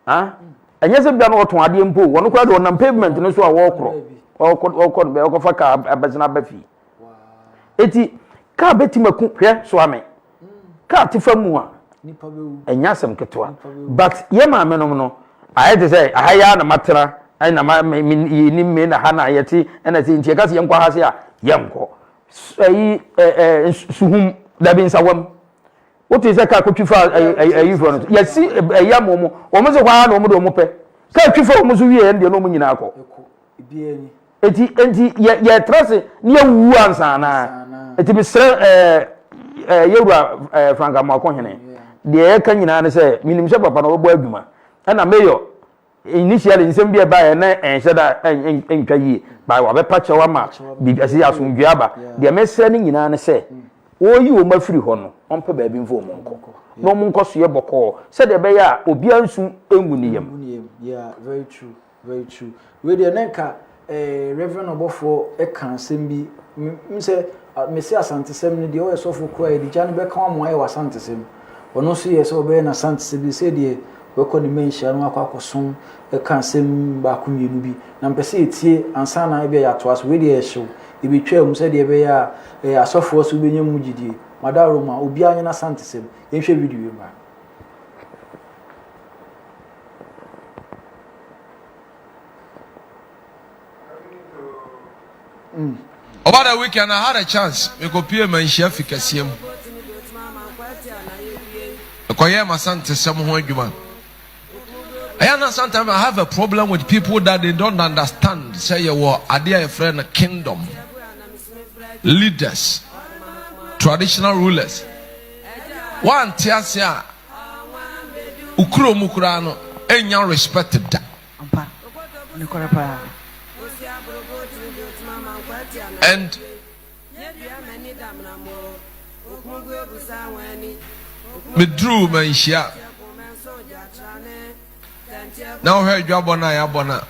Ah, ɛnyɛ sɛ bia na ɔtɔn adeɛ mpo, wɔn koraa de ɔnam pavement no so a wɔrekorɔ, ɔrekɔ ɔrekɔ no bɛyɛ ɔkɔfa kaa abɛsena aba fie. Eti kaa bɛtumi aku hwɛ so ame. Kaa te fa mu a, ɛnyɛ asɛm ketewa. But yɛ maame nom no, ayɛ te sɛ aha yi ara na matena, ɛna ma me me yɛnim me na ha na yɛte ɛna sɛ nti yɛka sɛ yɛnkɔ ha se a yɛnkɔ. Ɛyi ɛɛ suhum dabi nsawam. Wote sɛ kaa kɔtwi fa ayifoɔ no so. Yɛsi ɛyi ama wɔn. Wɔn sɛ hɔ ara na wɔn de wɔn pɛ. Kaa twi fa wɔn so wie yɛn deɛ na wɔn nyinaa kɔ. Eti enti yɛ yɛtra se ne yɛwuwu ansa anaa. Eti mesrɛ ɛɛ ɛɛ yɛwura ɛɛ Frank Amoako hene. Deɛ yɛka nyinaa ne sɛ menim sɛ papa no ɔbɛbɔ adwuma. Ɛna mayor Initially nsɛm bi a ɛbaeɛ na ɛnhyɛ da ntwa yie but wabɛpa kyɛw ama biribi ɛsɛ asomdwoeɛ aba. Deɛ mesrɛ no nyinaa ne sɛ wɔreyi wɔn afiri hɔ no wɔmpɛ baabi mfa wɔn nkɔ na wɔn nkɔ soɛ bɔkɔɔ sɛdeɛ ɛbɛyɛ a obiara nsu ngu ne yam. Yeah, very true, very true. Wei deɛ na nka eh, Reverend ɔbɔfoɔ ka asɛm bi m sɛ mese asantesɛm no deɛ ɔyɛ sɔfo koraa yɛde gya no bɛka wɔn ayɛ wɔ asantesɛm ɔno nso yɛ sɛ ɔbɛyɛ n'asantesɛm bi sɛ deɛ wɔkɔ ne manhyia no akɔ akɔsom ɛka asɛm baako mmienu bi na mpɛ sɛ yɛtie ansa na ebi a yɛatoa so wei deɛ yɛhyew yɛbɛtwa mu sɛdeɛ ɛbɛyɛ a eh, asɔfoɔ so wobɛnya mu gyidie madaworo ma obiara nyɛ n'asantesɛm yɛnhwɛ video yi mmra. Over the weekend, I had a chance. Mekɔpie manhyia fi kɛseɛ mu. Mekɔyɛɛ m'asantesɛm ho adwuma. Ɛyɛ na sometimes I have a problem with people that they don't understand. Sɛ yɛwɔ adeɛ a yɛfrɛ no kingdom leaders, traditional rulers. Woante ase a, wo kuro mu koraa no, ɛnnya respect da. Ampa, nokorɛ paa. And meduruu manhyia na wohwɛ adwabɔ no a yɛabɔ no a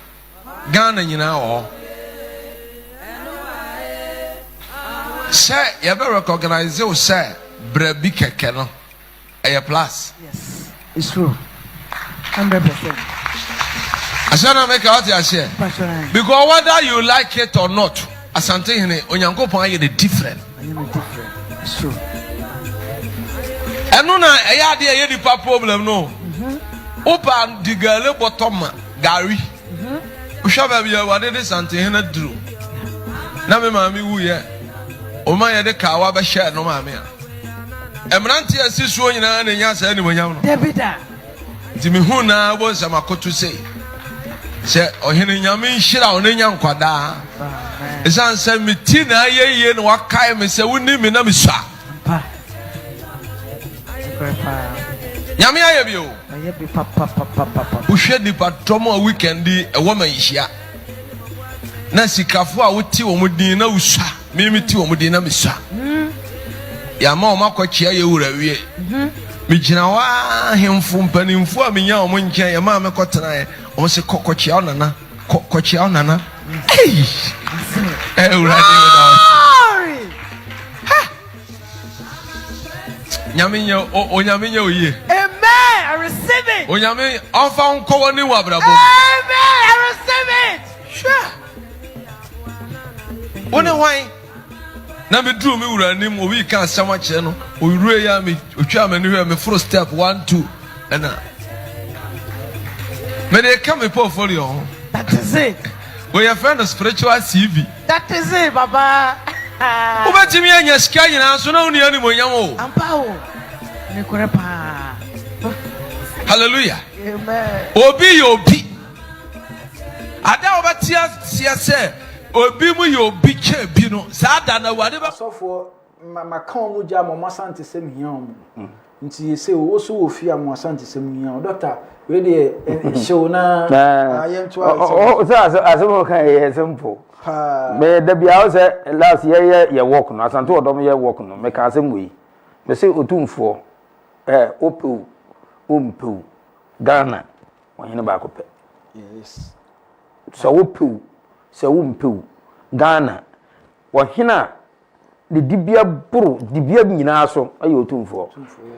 Ghana nyinaa wɔ hɔ sɛ yɛbɛ recognize wo sɛ brɛ bi kɛkɛ no ɛyɛ plus. Yes, it's true. 100%. Asɛ na meka wate aseɛ. Because whether you like it or not, Asantehene Onyankopɔn ayɛ no different. Ayɛ no different. It's true. Ɛno na ɛyɛ adeɛ ɛyɛ nipa problem no. Wopa di gale bɔtɔ ma gari. Wohwɛ baabi a Awurade de Santehene duru. Na me maame wuiɛ, ɔma yɛde kaawa bɛhyɛɛ no maame a. Mmeranteɛ a ɛsi soɔ nyinaa na ɛnya saa animuonyam no. Dabi da. Nti mehu naa wobɛhu sɛ makoto sei sɛ ɔhene Nyame nhyira wo na nya nkwa daa. Ɛsiane sɛ me ti na ayɛ yie na wakae me sɛ woni me na mesua. Nyame ayɛ bi o. Wohwɛ nipa dɔm a weekend yi ɛwɔ ma nhyia na sikafo a wote wɔn din na wosua me me te wɔn din na mesua. Yɛama wɔn akɔkyea yɛ wura wie. Megyina hɔ ara ahemfo mpanimfoɔ a menya wɔn nkyɛn yɛmaa me kɔtenaeɛ wɔn se kɔ kɔkyea wo nana kɔ kɔkyea wo nana. Ei! Awurade meda wo ase. Ha! Nyame nyɛ onyame nyɛ oyie. Amen. I receive it. Onyame ɔmfa wo nkɔ w'anim wɔ abrabɔ mu. Amen. I receive it. Hwɛ. Wo ne hwan? Na meduru me wura anim, obi ka asɛm akyerɛ no, owura yi a me otwa m'ani hwɛ, meforo step one two, ɛna mede ka me portfolio ho. That is it. Wɔyɛ fɛ no spiritual CV. That is it, Papa. Wobɛtumi anya sika nyinaa so na wonni animonyam o. Ampa o. Nokorɛ paa. Hallelujah. Amen. Obi yɛ obi. Ada a wɔbɛte aseɛ sɛ obi mu yɛ obi kyɛ bi no, saa da no Awurade bɛ. Asɔfoɔ, ma maka wɔn gya ma wɔn asantesɛm hia wɔn. Nti sɛ wo so wɔ fie a mo asantesɛm hia wo. Dɔkta, wei deɛ hyew na yɛntoa nsɛm. Sɛ asɛm a ɔka yɛ simple. Paa. Me da biara wo sɛ last yɛyɛ yɛ work no, Asante Ɔdɔm yɛ work no, meka asɛm wei. Mese Otumfoɔ, eh, wopɛ o, wompɛ o, Ghana, ɔhene baako pɛ. Yes. Sɛ wopɛ o, sɛ wompɛ o, Ghana, ɔhene a ne dibea boro dibea nyinaa so yɛ otumfoɔ.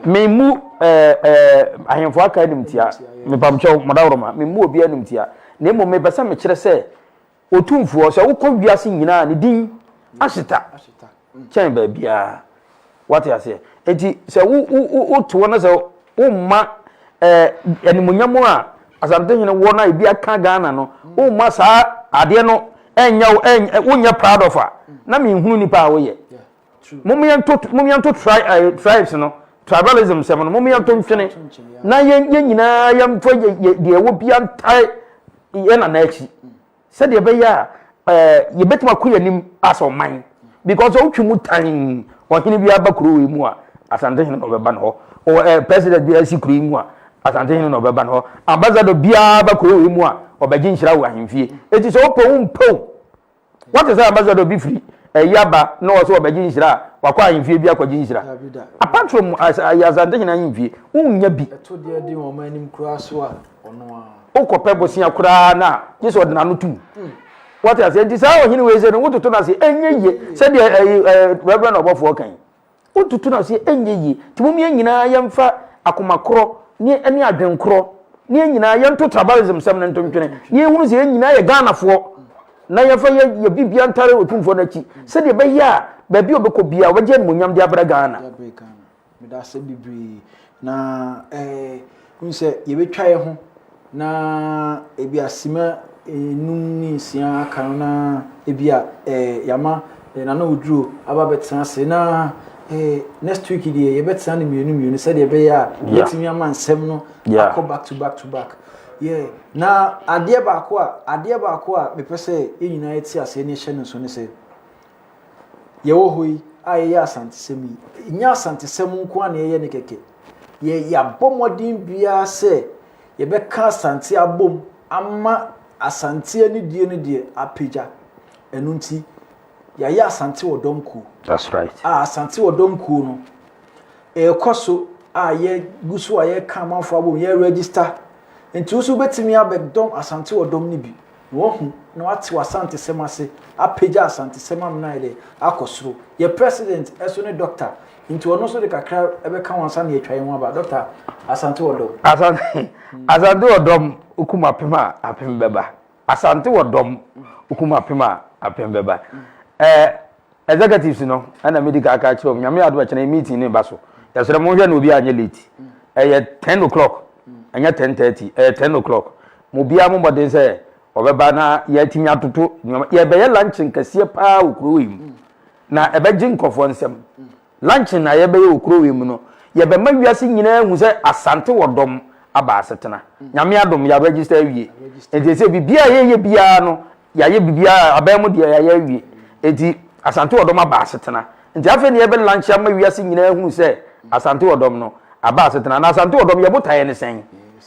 Memmu ɛɛ ɛɛ ahemfo aka animtia, mepamkyɛw madaworoma, memmu obi animtia. Na mmom mepɛ sɛ mekyerɛ sɛ otumfoɔ, sɛ wokɔ wiase nyinaa ne din ahyeta kyɛn baabiara. Wate aseɛ? Enti sɛ wo wo wo wote hɔ na sɛ womma ɛɛ animuonyam a Asantehene wɔ no a ebi aka Ghana no, womma saa adeɛ no ɛnyɛ wo ɛnyɛ wonyɛ proud of a, na menhunu nipa a woyɛ. Mom yɛnto mom yɛnto tri ɛɛ tribes no tribalism sɛm no mom yɛnto ntwene na yɛn yɛn nyinaa yɛmfa yɛ yɛ deɛ ɛwɔ bia ntae yɛn nana akyi. Sɛdeɛ ɛbɛyɛ a ɛɛ yɛbɛtumi akɔ yɛn anim as ɔman because sɛ wotwe mu tan ɔhene bi aba kuro wei mu a Asantehene na ɔbɛba ne hɔ ɔ ɛɛ president bi asi kuro yi mu a Asantehene na ɔbɛba ne hɔ ambassador biara ba kuro wei mu a ɔbɛgye nhyira wɔ ahemfie eti sɛ wopɛ wo mpɛ o wɔte sɛ ambassador bi firi ɛyi aba na ɔsɛ ɔbɛgye nhyira a wakɔ ahemfie bi akɔgye nhyira apart from Asantehene ahemfie wonnya bi. Ɛto deɛ de wɔn anim koraa so a ɔno ara. Wokɔpɛ bosea koraa no a, gye sɛ ɔde n'ano tom. Wate aseɛ? Nti saa ɔhene wei sɛ no, wototo no ase, ɛnyɛ yie. Sɛdeɛ ɛyi ɛɛ Reverend ɔbɔfoɔ kan yi, wototo no ase, ɛnyɛ yie. Nti mom yɛn nyinaa yɛmfa akoma korɔ ne ne adwen korɔ ne yɛn nyinaa yɛnto tribalism sɛm no nto ntwene ne yɛhunu sɛ yɛn nyinaa yɛ Ghanafoɔ na yɛmfa yɛ yɛ bibia ntare Otumfoɔ no akyi sɛdeɛ ɛbɛyɛ a baabi a ɔbɛkɔ biara ɔbɛgye animuonyam de abrɛ Ghana. Meda ase bebree. Na eh, wohu sɛ yɛbɛtwa yɛ ho na ebi a sima enum ne nsia aka no na ebi a eh, yɛama eh, Nana Oduro aba bɛtena ase na eh, next week deɛ yɛbɛtena no mmienu mmienu sɛdeɛ ɛbɛyɛ a yɛbɛtumi ama nsɛm no akɔ back to back to back. Yeah. Na adeɛ baako a adeɛ baako a mepɛ sɛ yɛn nyinaa yɛte aseɛ ne yɛhyɛ no nso ne sɛ Yɛwɔ hɔ yi a yɛyɛ Asantesɛm yi, ɛnyɛ Asantesɛm nko ara na yɛyɛ no kɛkɛ. Yɛ yɛabɔ mmɔden biara sɛ yɛbɛka Asante abom ama Asante anidie no deɛ apagya. Ɛno nti, yɛayɛ Asante Ɔdɔm Kuo. That's right. A Asante Ɔdɔm Kuo no, ɛrekɔ so a yɛgu so a yɛreka amanfoɔ abom, yɛregister. Nti wo nso wobɛtumi abɛdɔm Asante Ɔdɔm no bi. Na wahu na wate w'Asantesɛm ase, apagya Asantesɛm amena ayɛ dɛ akɔ soro. Yɛ president ɛso ne doctor, nti ɔno nso de kakra ɛbɛka ho ansa na yɛatwa yɛn ho aba. Doctor, Asante wɔ dɔm. Asante Asante wɔ dɔm, okum apem a apem bɛba. Asante wɔ dɔm, okum apem a apem bɛba. Ɛɛ executives no ɛna medi kan aka akyerɛ wɔn, Nyame adom a kyena meeting no ba so. Yɛsrɛ mo nhwɛ na obiara anyɛ late. Ɛyɛ 10 o'clock, ɛnyɛ 10:30, ɛyɛ 10 o'clock. Mo biara mo mmɔden sɛ. ɔbɛba na yɛatumi atoto nneɛma. Yɛbɛyɛ luncheon kɛseɛ paa wɔ kuro yi mu na ɛbɛgye nkurɔfoɔ nsam. Luncheon a yɛbɛyɛ wɔ kuro yi mu no, yɛbɛma wiase nyinaa ahu sɛ Asante wɔ dɔm aba asetena. Nyame adom yɛ register awie. Nti ɛsɛ biribiara a yɛyɛ biara no, yɛayɛ biribiara, aban mu deɛ yɛayɛ awie. Nti Asante wɔ dɔm aba asetena. Nti afei na yɛbɛ lunch ama wiase nyinaa ahunu sɛ Asante wɔ dɔm no aba asetena. Na Asante wɔ dɔm yɛ botaeɛ ne sɛn?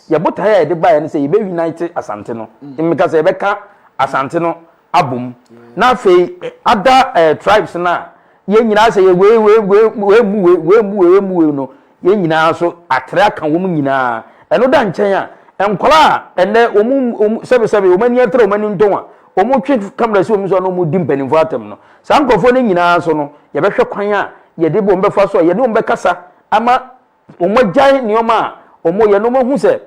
Yɛ botaeɛ a yɛde baeɛ ne sɛ yɛbɛ unite Asante no. Mmeka sɛ yɛbɛka Asante no abom. Na afei other eh, tribes no a yɛn nyinaa sɛ yɛ wei wei wei wei mu wei wei mu wei mu wei no yɛn nyinaa nso atere aka wɔn nyinaa. Ɛno da nkyɛn a nkwadaa a ɛnɛ wɔn wɔn sɛbesɛbe wɔn ani atra wɔn ani ntɔn a wɔtwe kamera si wɔn so a na wɔdi mpanimfoɔ atɛm no saa nkurɔfoɔ no nyinaa nso no yɛbɛhwɛ kwan a yɛde wɔn bɛfa so a yɛne wɔn bɛkasa ama Wɔagyae nneɛma a wɔyɛ na wɔahu sɛ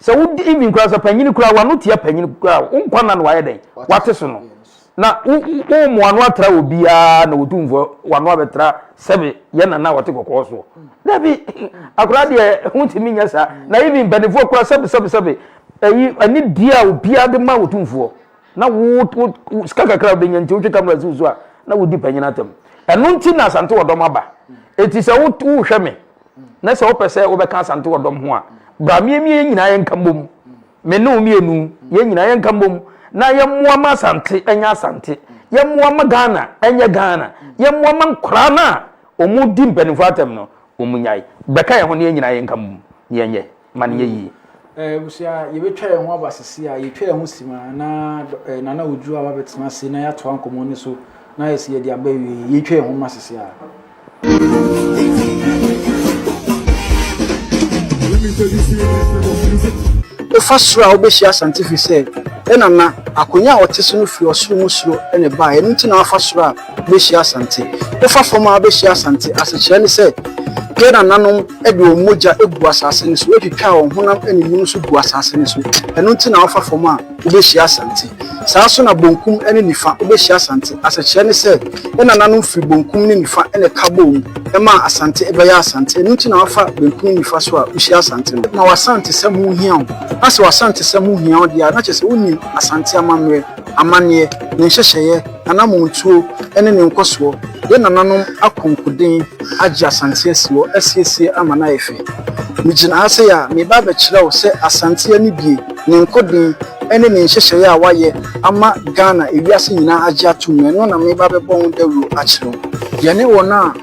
sɛ wodi even koraa sɛ panyin koraa wano tia panyin koraa wo nkwa nna no wayɛ dɛn wate so no na wo wo ano atra obiara na otumfoɔ wano abɛtra sɛbe yɛ nana a wɔte kɔkɔɔ soɔ dabi akora deɛ wontumi nyɛ saa na even mpanimfoɔ koraa sɛbe sɛbe sɛbe ɛyi ani di a obiara de ma otumfoɔ na wo wo sika kakra a wobɛnya nti wotwe kamera si wo so a na wodi panyin atam ɛno nti na asante wɔ dɔm aba eti sɛ wo wohwɛ me na sɛ wopɛ sɛ wobɛka asante wɔ dɔm ho a bra miemie yɛn nyinaa yɛnka mbom me ne wo mmienu yɛn nyinaa yɛnka mbom na yɛmmoa ma asante ɛnyɛ asante yɛmmoa ma Ghana ɛnyɛ Ghana yɛmmoa ma nkoraa no a wɔn di mpanimfoɔ atɛm no wɔn nyae bɛka yɛn ho na yɛn nyinaa yɛnka mbom na yɛnyɛ ma no yɛ yie. Abusua, yɛbɛtwa yɛn ho aba sisi a, yɛtwa yɛn ho sima na Nana Oduro aba bɛtena ase na yɛatoa nkɔmmɔ no so na ayɛ sɛ yɛde aba awie. Yɛtwa yɛn ho ma sisi a. Wofa soro a wobɛhyia Asante firi sɛ yɛ nana, akonya a ɔte so no firi ɔsoro mu soro na ɛbaeɛ, ɛno nti na wafa soro a wobɛhyia Asante. Wofa fam a wobɛhyia Asante, asekyerɛ ne sɛ yɛ nananom de wɔn mogya guu asase no so, twitwaa wɔn honam animono nso guu asase no so. Ɛno nti na wofa fam a, wobɛhyia Asante. Saa ara nso na bonkum ne nifa, wobɛhyia Asante. Asekyerɛ ne sɛ, yɛn nananom firi bonkum ne nifa na ɛka bɔɔ mu maa Asante bɛyɛɛ Asante. Ɛno nti na wofa benkum ne nifa so a, wohyia Asante no. Ma w'Asantesɛm ho hia wo. Na sɛ w'Asantesɛm ho hia wo deɛ a, na kyerɛ sɛ wonim Asante amammerɛ, amanneɛ, ne nhyehyɛeɛ, n'anammɔntuo ne ne nkɔsoɔ. Yɛn nananom akonkoden agye Asante asi hɔ asiesie ama no ayɛ fɛ. Megyina ha sei a, mereba abɛkyerɛ wo sɛ Asante anibue, ne nkoden ne ne nhyehyɛeɛ a wayɛ ama Ghana ewiase nyinaa agye atom no, ɛno na mereba abɛbɔ ho dawuro akyerɛ wo. Yɛne wɔn a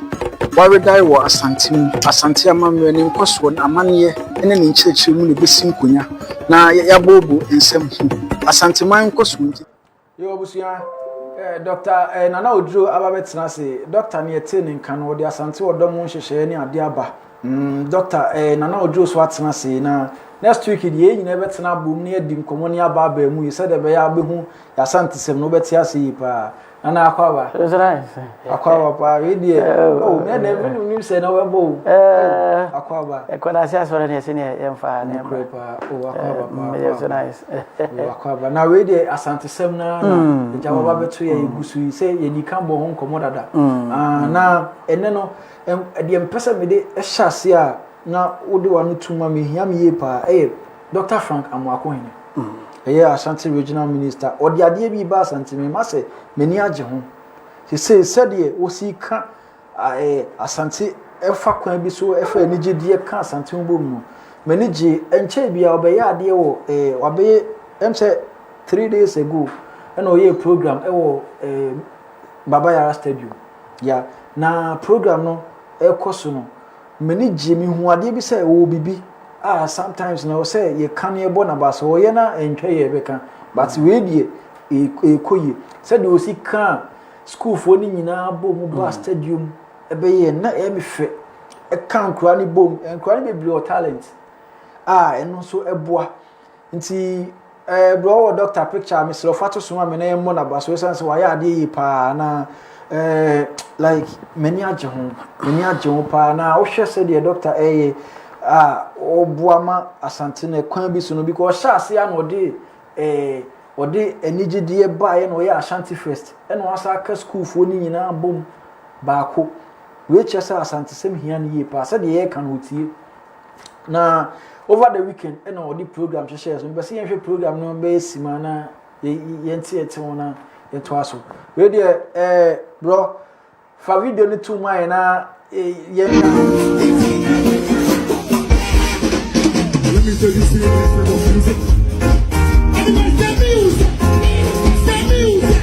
wɔawedae wɔ Asante mu, Asante amammerɛ, ne nkɔsoɔ, n'amanneɛ ne ne nkyerɛkyerɛ mu na ɛbɛsi nkonya na yɛabooboo nsɛm ho. Asanteman nkɔsoɔ nti. Yo abusua, eh, Dr. Eh, Nana Oduro aba bɛtena ase. Dr. ne yɛte ne nka no, ɔde Asante ɔdɔ mu nhyehyɛeɛ ne adeɛ aba. Mm, Dr. Eh, Nana Oduro so atena ase na next week deɛ yɛn nyinaa bɛtena abom ne yɛadi nkɔmmɔ ne aba abaa mu yi sɛdeɛ ɛbɛyɛ a wobɛhu yɛasantesɛm no wobɛte ase yie paa. Nana akɔ aba. Akɔ aba paa wei deɛ. Oh, me deɛ me nim sɛ na wobɛbɔ o. Oh, akɔ aba. Ɛkɔ na ase asɔre ne ɛsɛ ne yɛmfa ne ɛmba. Nokorɛ paa. Oh, akɔ aba paa. Meyɛ so nice. Oh, akɔ aba. Na wei deɛ asantesɛm na na agya waba bɛto yɛ yɛgu so yi sɛ yɛdi kan bɔ ho nkɔmmɔ dada. Ah, na ɛnɛ no deɛ mpɛ sɛ mede hyɛ ase a na wode w'ano tum ma mehia me yie paa ɛyɛ Dr. Frank Amoakohene. Ɛyɛ Ashanti Regional Minister. Ɔde adeɛ bi ba Asante mema sɛ m'ani agye ho. Sesei sɛdeɛ wɔsi ka Asante ɛfa kwan bi so ɛfa anigyedeɛ ka Asante ho bom no, m'ani gye. Ɛnkyɛe biara ɔbɛyɛ adeɛ wɔ ɛɛ wabɛyɛ ɛm sɛ 3 days ago ɛna ɔyɛɛ program ɛwɔ ɛɛ Baba Yara Stadium. Ya na program no ɛkɔ so no, m'ani gye mehu adeɛ bi sɛ ɔwɔ biribi a sometimes na ɔsɛ yɛka no yɛbɔ n'aba so ɔyɛ na ɛntwa yɛ bɛka but wei deɛ ɛkɔ yie sɛdeɛ ɔsi kaa sukuufoɔ no nyinaa bɔ mu ba stadium ɛbɛyɛ na ɛyɛ me fɛ ɛka nkura no bom nkura no bebree wɔ talent a ɛno nso ɛboa nti ɛɛ bro wɔ doctor picture mesrɛ fa to so ma me na yɛmmɔ n'aba so ɛsiane sɛ wayɛ adeɛ yie paa na ɛɛ like m'ani agye ho m'ani agye ho paa na wohwɛ sɛdeɛ doctor ɛyɛ a ɔboa ma Asante no kwan bi so no because ɔhyɛ ase a na ɔde ɛɛ ɔde anigyedeɛ baeɛ na ɔyɛ Ashanti Fest ɛna wasa aka sukuufoɔ no nyinaa bom baako wei kyerɛ sɛ asantesɛm hia no yie paa sɛdeɛ yɛreka no ɔtie na over the weekend ɛna ɔde program hyehyɛɛ so mpɛ sɛ yɛnhwɛ program no bɛyɛ sima na. Yɛnte yɛte ho na yɛntoa so. Wei deɛ ɛɛ brɔ fa video no to mu ayɛ na yɛn. Let me tell you, see this music. Everybody say music. Say music.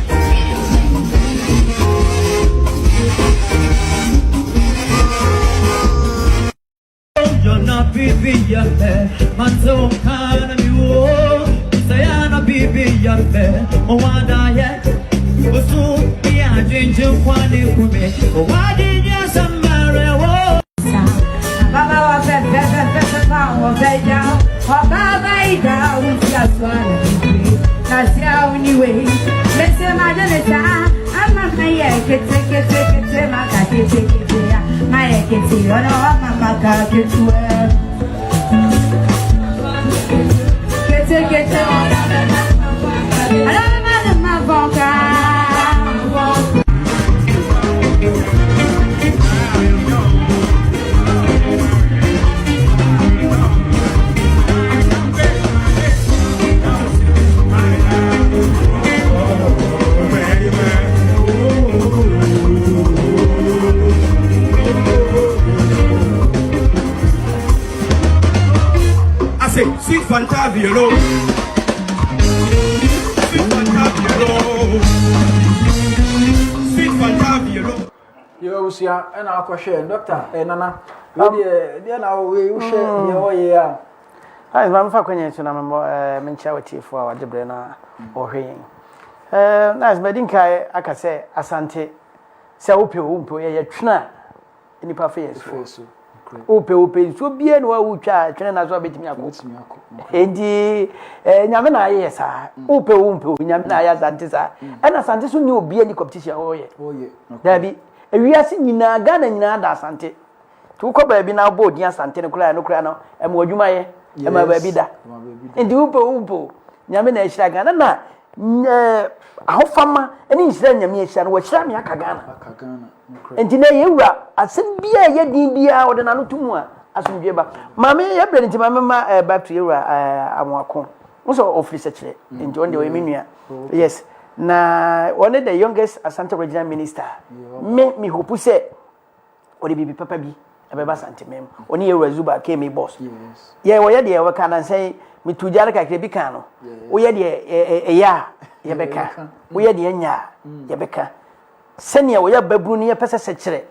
I say, sweet Fanta Sweet Fanta Sweet Fanta Yɛ abusua ɛna akɔhwɛ dɔkta ɛ nana wei deɛ deɛ na wei wohwɛ deɛ ɔyɛ a. Ayi maame fa kwan yɛn so na memmɔ ɛɛ menkyia w'atiefoɔ a wagye berɛ na wɔhwɛ yɛn. Ɛɛ nice madi nkae aka sɛ Asante sɛ wopɛ o wompɛ o yɛyɛ twene a nnipa fa yɛn so. Wopɛ wopɛ nsuo biara ni hɔ a wotwa a twene na so a bɛtumi akɔ. Enti ɛɛ nyame na ayɛ saa. Wopɛ o wompɛ o nyame na ayɛ Asante saa. Ɛna Asante so ni obiara ni competition a wɔyɛ. Daabi ewiase nyinaa Ghana nyinaa da Asante. Nti wokɔ baabi na wobɔ odin Asante no koraa ɛno koraa no ɛma w'adwuma yɛ ɛma baabi da. Nti wopɛ o wompɛ o nyame na ahyira Ghana na ɛɛ ahofama ne nhyira nyame ahyira no wahyira me aka Ghana. Nti na yɛ wura asɛm biara ɛyɛ din biara ɔde n'ano to mu a asomdwe ba. Maame yɛ brɛ nti maame ma ɛɛ back to yɛ wura ɛɛ Amoako. Mo sɛ ɔfiri sɛkyerɛ nti ɔno deɛ ɔyɛ me nua. Yes na ɔne the youngest Asante regional minister. Me me hope sɛ ɔde biribi papa bi ɛbɛba Asanteman mu. Ɔne yɛ wura Zuba KMA boss. Yɛ wɔyɛ deɛ wɔka nansa yi metu gya no kakra bi kan no. Woyɛ deɛ ɛyɛ a yɛbɛka. Woyɛ deɛ ɛnyɛ a yɛbɛka. Sɛnea wɔyɛ ababunu no yɛpɛ sɛ sɛkyerɛ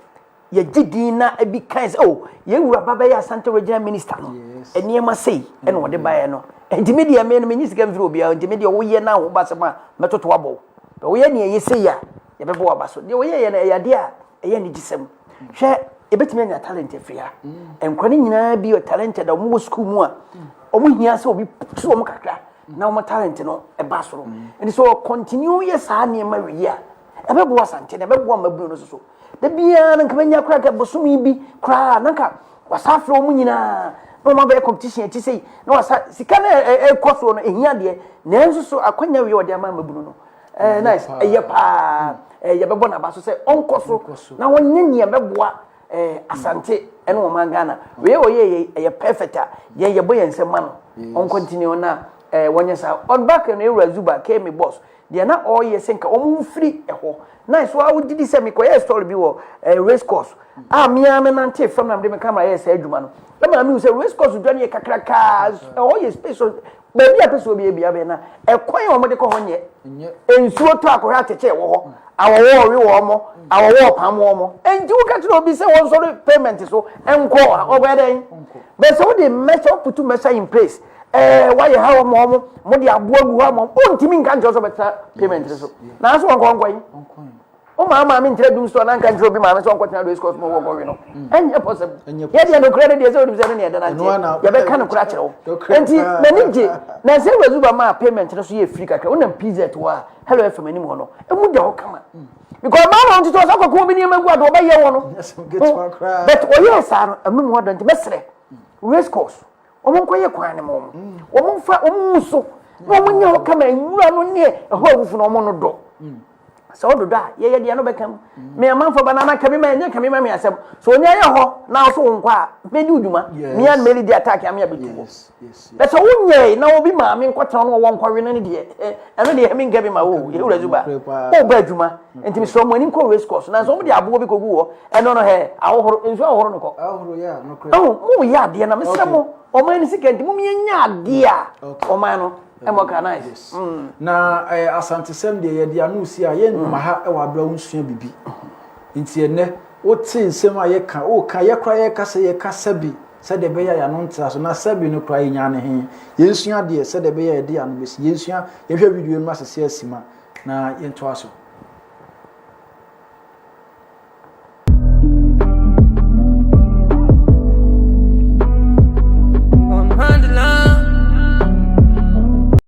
yɛgye din na ebi kan sɛ oh yɛn wura ba bɛyɛ Asante regional minister no nneɛma sei ɛna ɔde baeɛ no nti me deɛ me no menyi sika mfiri obiara nti me deɛ woyɛ na wo ba sɛm a mɛtoto abɔ wo bɛ woyɛ nea ɛyɛ sei a yɛbɛbɔ waba so deɛ woyɛ yɛ no ɛyɛ adeɛ a ɛyɛ anigyesɛm hwɛ yɛbɛtumi anya talent afiri ha nkwa no nyinaa bi yɛ talented a wɔwɔ sukuu mu a wɔn hia sɛ obi tu wɔn kakra na wɔn talent no ɛba soro nti sɛ ɔcontinue yɛ saa nneɛma wei a ɛbɛboa Asante na ɛbɛboa mmabunu no soso da biara no nka mɛnya koraa nka bosome bi koraa na nka wasa afrɛ wɔn nyinaa na wɔn abɛyɛ competition akyi sei na wasa sika no ɛkɔ soɔ no ɛhia deɛ nanso so akwanya wei ɔde ama mmabunu no ɛɛ nice ɛyɛ paa ɛɛ yɛbɛbɔ n'aba so sɛ ɔnkɔ so na wɔnyɛ nea ɛbɛboa ɛɛ Asante ɛne wɔn Ghana wei ɔyɛ yɛ ɛyɛ perfect a yɛn yɛbɔ yɛn nsɛm ma no ɔnkɔntini na ɛɛ wɔnyɛ saa on back no ewura Zuba kemi boss Deɛ na ɔreyɛ sɛ nka wɔn mfiri ɛhɔ. Na ɛso ara wogye di sɛ mekɔyɛɛ story bi wɔ eh, race course a me ara menantee fam na mede me camera yɛɛ saa adwuma no. Ɛma mehu sɛ race course dwa no yɛ kakrakaa, ɛhɔ yɛ space, baabi a pɛ sɛ obi abia bɛn na ɛkwan a wɔde kɔ hɔ nyɛ. Nsuo tɔ akɔhwɛ atɛkyɛ ɛwɔ hɔ, awɔwɔ ɔwe wɔn mo, awɔwɔ ɔpam wɔn mo. Enti woka kyerɛ obi sɛ wɔnsɔre payment so nkɔ a, ɔbɛyɛ dɛn? Bɛ sɛ wode mmɛhyɛ, woputu mmɛhyɛ in place ɛɛ wayɛ ha wɔn wɔn mo de aboa gu hɔ ama wɔn ntumi nka nkyɛn sɛ ɔbɛtena payment so nanso wɔn kɔ nkɔ yi wɔn maa maame nkyerɛ dum store na nka nkyerɛ obi maame sɛ ɔnkɔ tena race course mu wɔkɔ wi no ɛnyɛ possible yɛ deɛ nokura no deɛ sɛ onim sɛ ɛno ne ɛda nanteɛ yɛbɛka nokura akyerɛ wo nti m'ani gye na sɛ wura maa payment no so yɛ free kakra wonam pz hɔ a hello fm anim hɔ no emu da hɔ kama because maa na ɔntete ɔsɛ akɔkɔ obi nneɛma gu ade ɔbɛyɛ wɔ no but ɔyɛɛ saa no ɛno mu ɔdɔ nti mɛsrɛ race course Wɔn nkɔyɛ kwan no ma wɔn. Wɔn mfa wɔn ngu so na wɔn nyɛ hɔ kama nwura no ne ɛhɔ awufo no wɔn no dɔ. Sɛ wododɔ a, yɛyɛ deɛ no bɛka mu. Me amanfoɔ ba nana kame ma ɛnyɛ kame ma me asɛm. So onya yɛ hɔ na wo so wo nkɔ a, mɛdi wo dwuma. Me a mɛli di attack ame abɛtu hɔ. Bɛ sɛ wonyɛe na obi maame nkɔtena no ɔwɔ nkɔwe no ne deɛ, ɛno deɛ menka bi ma wo o, yɛwura Zuba. Woba adwuma, nti mesrɛ mo ani nkɔ race course. Nanso wɔn de aboɔ bi kɔgu hɔ, ɛno no hɛ, ahohoro, nsuo ahohoro no kɔ. Ɛho, moyɛ adeɛ na mesrɛ mo, ɔman no sika nti, mom yɛnyɛ adeɛ a ɔman no Ɛmɔ ka nice. Yes. Mm. Na eh, asantesɛm deɛ yɛde ano si a yɛn ma ha wɔ abira wo nsua bibi. Nti ɛnɛ wote nsɛm a yɛka woka yɛkora yɛka sɛ yɛka sɛbi sɛdeɛ ɛbɛyɛ a yɛano ntra so na sɛbi no koraa yɛnya ne he yɛnsua deɛ sɛdeɛ ɛbɛyɛ a yɛde ano bɛsi yɛnsua yɛhwɛ video no asese asima na yɛntoa so.